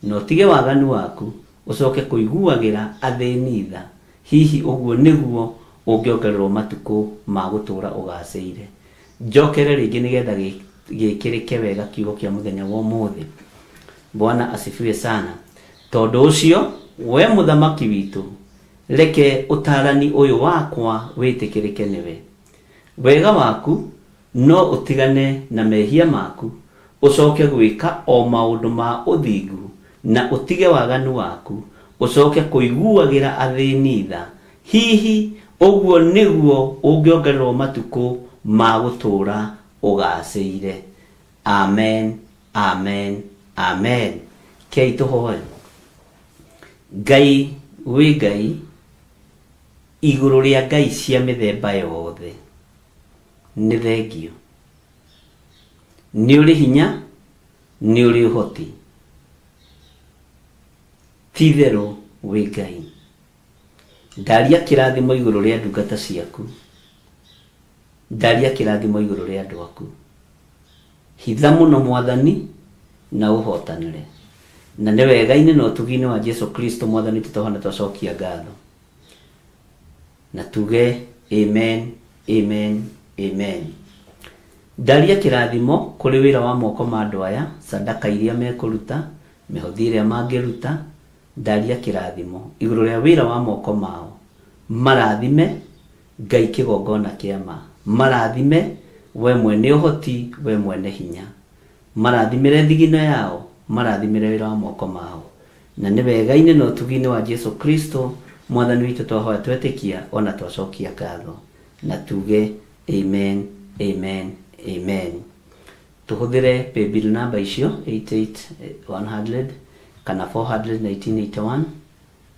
Na ũtige waganu waku, ũcoke kũiguagĩra athĩni tha, hihi ũguo nĩguo ũngĩongererũo matukũ ma gũtũũra ũgaacĩire. Njokere rĩngĩ nĩgetha gĩkĩrĩke wega kiugo kĩa mũthenya wa ũmũthĩ. Bwana asifiwe sana. Tondũ ũcio, we mũthamaki witũ, reke ũtaarani ũyũ wakwa wĩtĩkĩrĩke nĩwe. Wega waku no ũtigane na mehia maku, ũcoke gwĩka o maũndũ ma ũthingu, na ũtige waganu waku, ũcoke kũiguagĩra athĩni tha, hihi ũguo nĩguo ũngĩongererũo matukũ ma gũtũũra ũgaacĩire. Amen, amen, amen. Kei tũhoe. Ngai wĩ Ngai igũrũ rĩa ngai cia mĩthemba yothe. Nĩ thengio. Nĩ ũrĩ hinya, nĩ ũrĩ ũhoti. Ti itherũ wĩ Ngai. Ndaria kĩrathimo igũrũ rĩa ndungata ciaku. Ndaria kĩrathimo igũrũ rĩa andũ aku. Hitha mũno Mwathani na ũhotanĩre. Na nĩ wega-inĩ na ũtugi-inĩ wa Jesu Kristo Mwathani witũ twahona twacokia ngatho. Na tuge amen, amen, amen. Ndaria kĩrathimo kũrĩ wĩra wa moko ma andũ aya, sadaka iria mekũruta, mĩhothi ĩrĩa mangĩruta, ndaria kĩrathimo igũrũ rĩa wĩra wa moko mao. Marathime, Ngai kĩgongona kĩa ma. Marathime, we mwene ũhoti, we mwene hinya. Marathimĩre thigino yao, marathimĩre wĩra wa moko mao. Na nĩ wega-inĩ na ũtugi-inĩ wa Jesu Kristo, Mwathani witũ twahoya twetĩkia o na twacokia ngatho. Na tuge Amen, amen, amen. Tũhũthĩre paybill number icio 88100 kana 41981.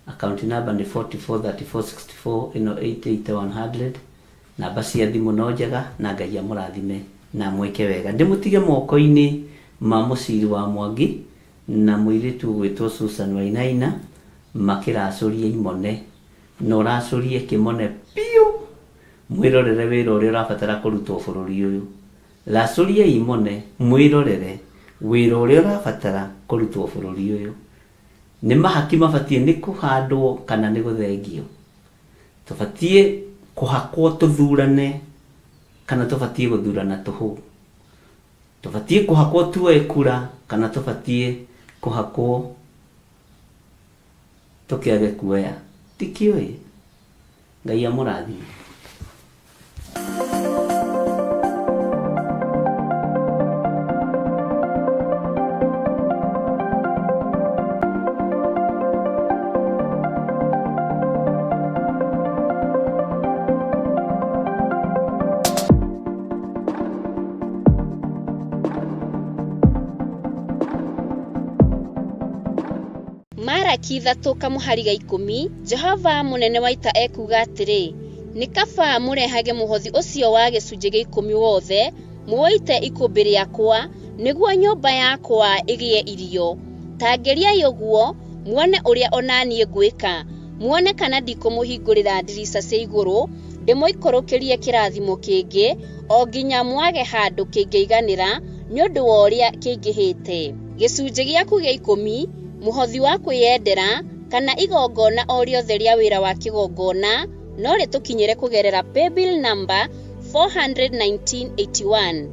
Account number nĩ 443464 ĩno 88100. Namba cia thimũ no njega na Ngai amũrathime na amwĩke wega. Ndĩmũtige moko-inĩ ma mũciri wa Mwangi na mũirĩtu ũgwĩtwo Susan Wainaina makĩracũria imone. Na ũracũrie kĩmone biũ mwĩrorere wĩra ũrĩa ũrabatara kũrutwo bũrũri ũyũ. Racũriai imone mwĩrorere wĩra ũrĩa ũrabatara kũrutwo bũrũri ũyũ. Nĩ mahaki mabatiĩ nĩ kũhandwo kana nĩ gũthengio? Tũbatiĩ kũhakwo tũthurane kana tũbatiĩ gũthurana tũhũ? Tũbatiĩ kũhakwo tuoe kura kana tũbatiĩ kũhakwo tũkĩage kuoya? Ndikĩũĩ. Ngai amũrathime. Maraki ithatũ kamũhari ga ikũmi, Jehova mũnene wa ita ekuuga atĩrĩ, Nĩ kaba mũrehage mũhothi ũcio wa gĩcunjĩ gĩa ikũmi wothe, mũũite ikũmbĩ rĩakwa, nĩguo nyũmba yakwa ĩgĩe irio. Ta ngeriai ũguo, muone ũrĩa o na niĩ ngwĩka, muone kana ndikũmũhingũrĩra ndirica cia igũrũ, ndĩmũikũrũkĩrie kĩrathimo kĩngĩ, o nginya mwage handũ kĩngĩiganĩra nĩ ũndũ wa ũrĩa kĩingĩhĩte. Gĩcunjĩ gĩaku gĩa ikũmi, mũhothi wa kwĩyendera, kana igongona o rĩothe rĩa wĩra wa kĩgongona no rĩtũkinyĩre kũgerera paybill number 41981.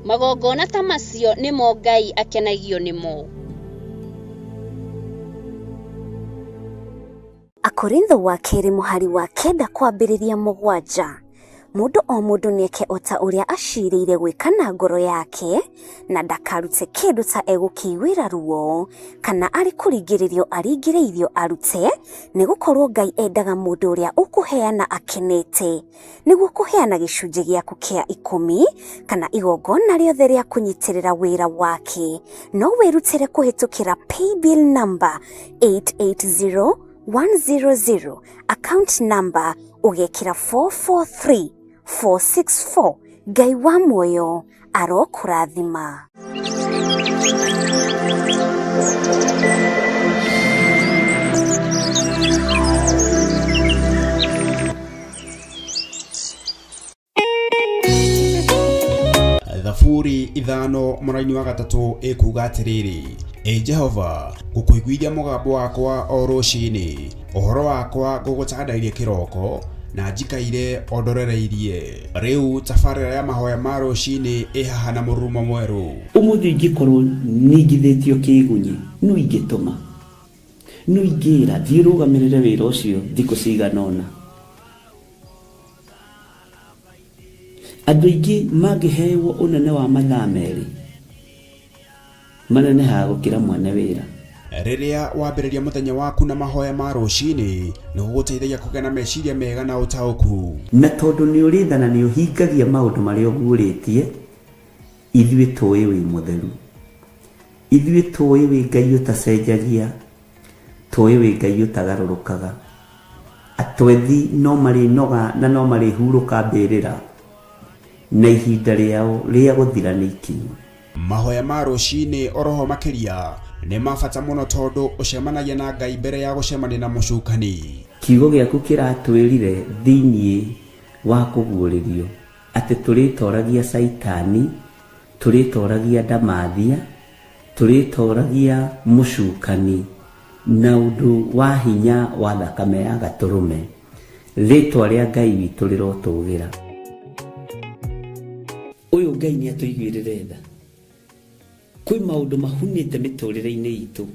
Magongona ta macio nĩmo Ngai akenagio nĩmo. Akorintho wa kerĩ mũhari wa kenda kwambĩrĩria mũgwanja. Mũndũ o mũndũ nĩeke o ta ũrĩa acirĩire gwĩka na ngoro yake, na ndakarute kĩndũ ta egũkĩiguĩra ruo, kana arĩ kũringĩrĩrio aringĩrĩirio arute, nĩgũkorwo Ngai endaga mũndũ ũrĩa ũkũheana akenete. Nĩguo kũheana gĩcunjĩ gĩaku kĩa ikũmi, kana igongona rĩothe rĩa kũnyitĩrĩra wĩra wake, no wĩrutĩre kũhĩtũkĩra paybill number 880100, account number ũgekĩra 443464. Ngai wa muoyo arokũrathima. Thaburi 5 mũraini wa 3 ĩkuga atĩrĩrĩ, Ĩ Jehova, ngũkũiguithia mũgambo wakwa o rũcinĩ, ũhoro wakwa ngũgũtandairie kĩroko, na njikaire o ndorereirie. Rĩu tabarĩra ya mahoya ma rũcinĩ ĩ haha na mũrurumo mwerũ. Ũmũthĩ ingĩkorwo ningithĩtio kĩgunyi, no ingĩtũma, no ingĩra thiĩ rũgamĩrĩre wĩra ũcio thikũ cigana ũna. Andũ aingĩ mangĩhewo ũnene wa mathaa 2 manenehaga gũkĩra mwene wĩra. Rĩrĩa wambĩrĩria mũthenya waku na mahoya ma rũcinĩ, nĩ gũgũteithagia kũgĩa na meciria mega na ũtaũku. Na tondũ nĩ ũrĩ tha na nĩ ũhingagia maũndũ marĩa ũguũrĩtie, ithuĩ tũĩ wĩ mũtheru. Ithuĩ tũĩ wĩ Ngai ũtacenjagia, tũĩ wĩ Ngai ũtagarũrũkaga. Atwethi no marĩnoga na no marĩhurũka mbĩrĩra, na ihinda rĩao rĩa gũthira nĩ ikinyu. Mahoya ma rũcinĩ oroho makĩria nĩ ma bata mũno tondũ ũcemanagia na Ngai mbere ya gũcemania na mũcukani. Kiugo gĩaku kĩratwĩrire thĩinĩ wa kũguũrĩrio atĩ tũrĩtoragia Caitani, tũrĩtoragia ndamathia, tũrĩtoragia mũcukani na ũndũ wa hinya wa thakame ya gatũrũme. Rĩtwa rĩa Ngai witũ rĩrotũgĩra. Ũyũ Ngai nĩ atũiguĩrĩre tha. Kwĩ maũndũ mahunĩte mĩtũrĩre-inĩ itũ,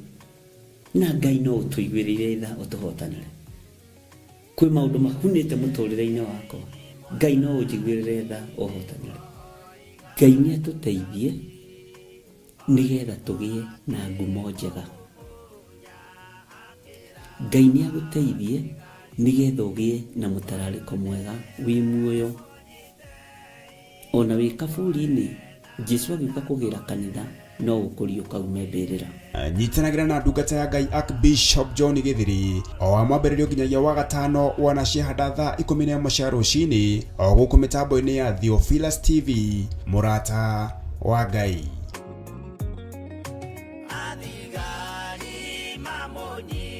na Ngai no ũtũiguĩrĩire tha ũtũhotanĩre. Kwĩ maũndũ mahunĩte mũtũrĩre-inĩ wakwa, Ngai no ũnjiguĩrĩre tha ũhotanĩre. Ngai nĩ atũteithie nĩgetha tũgĩe na ngumo njega. Ngai nĩ agũteithie nĩgetha ũgĩe na mũtararĩko mwega wĩ muoyo. Ona wĩ kaburi-inĩ, Jesu agĩũka kũgĩra kanitha no ũkũriũka ume mbĩrĩra. Nyitanagĩra na ndungata ya Ngai Archbishop John Githiri o wa mwambĩrĩrio nginyagia wa gatano wana ciahanda thaa 11 cia rũcinĩ o gũkũ mĩtambo-inĩ ya Theophilus TV, mũrata wa Ngai. Athigari mamũnyita.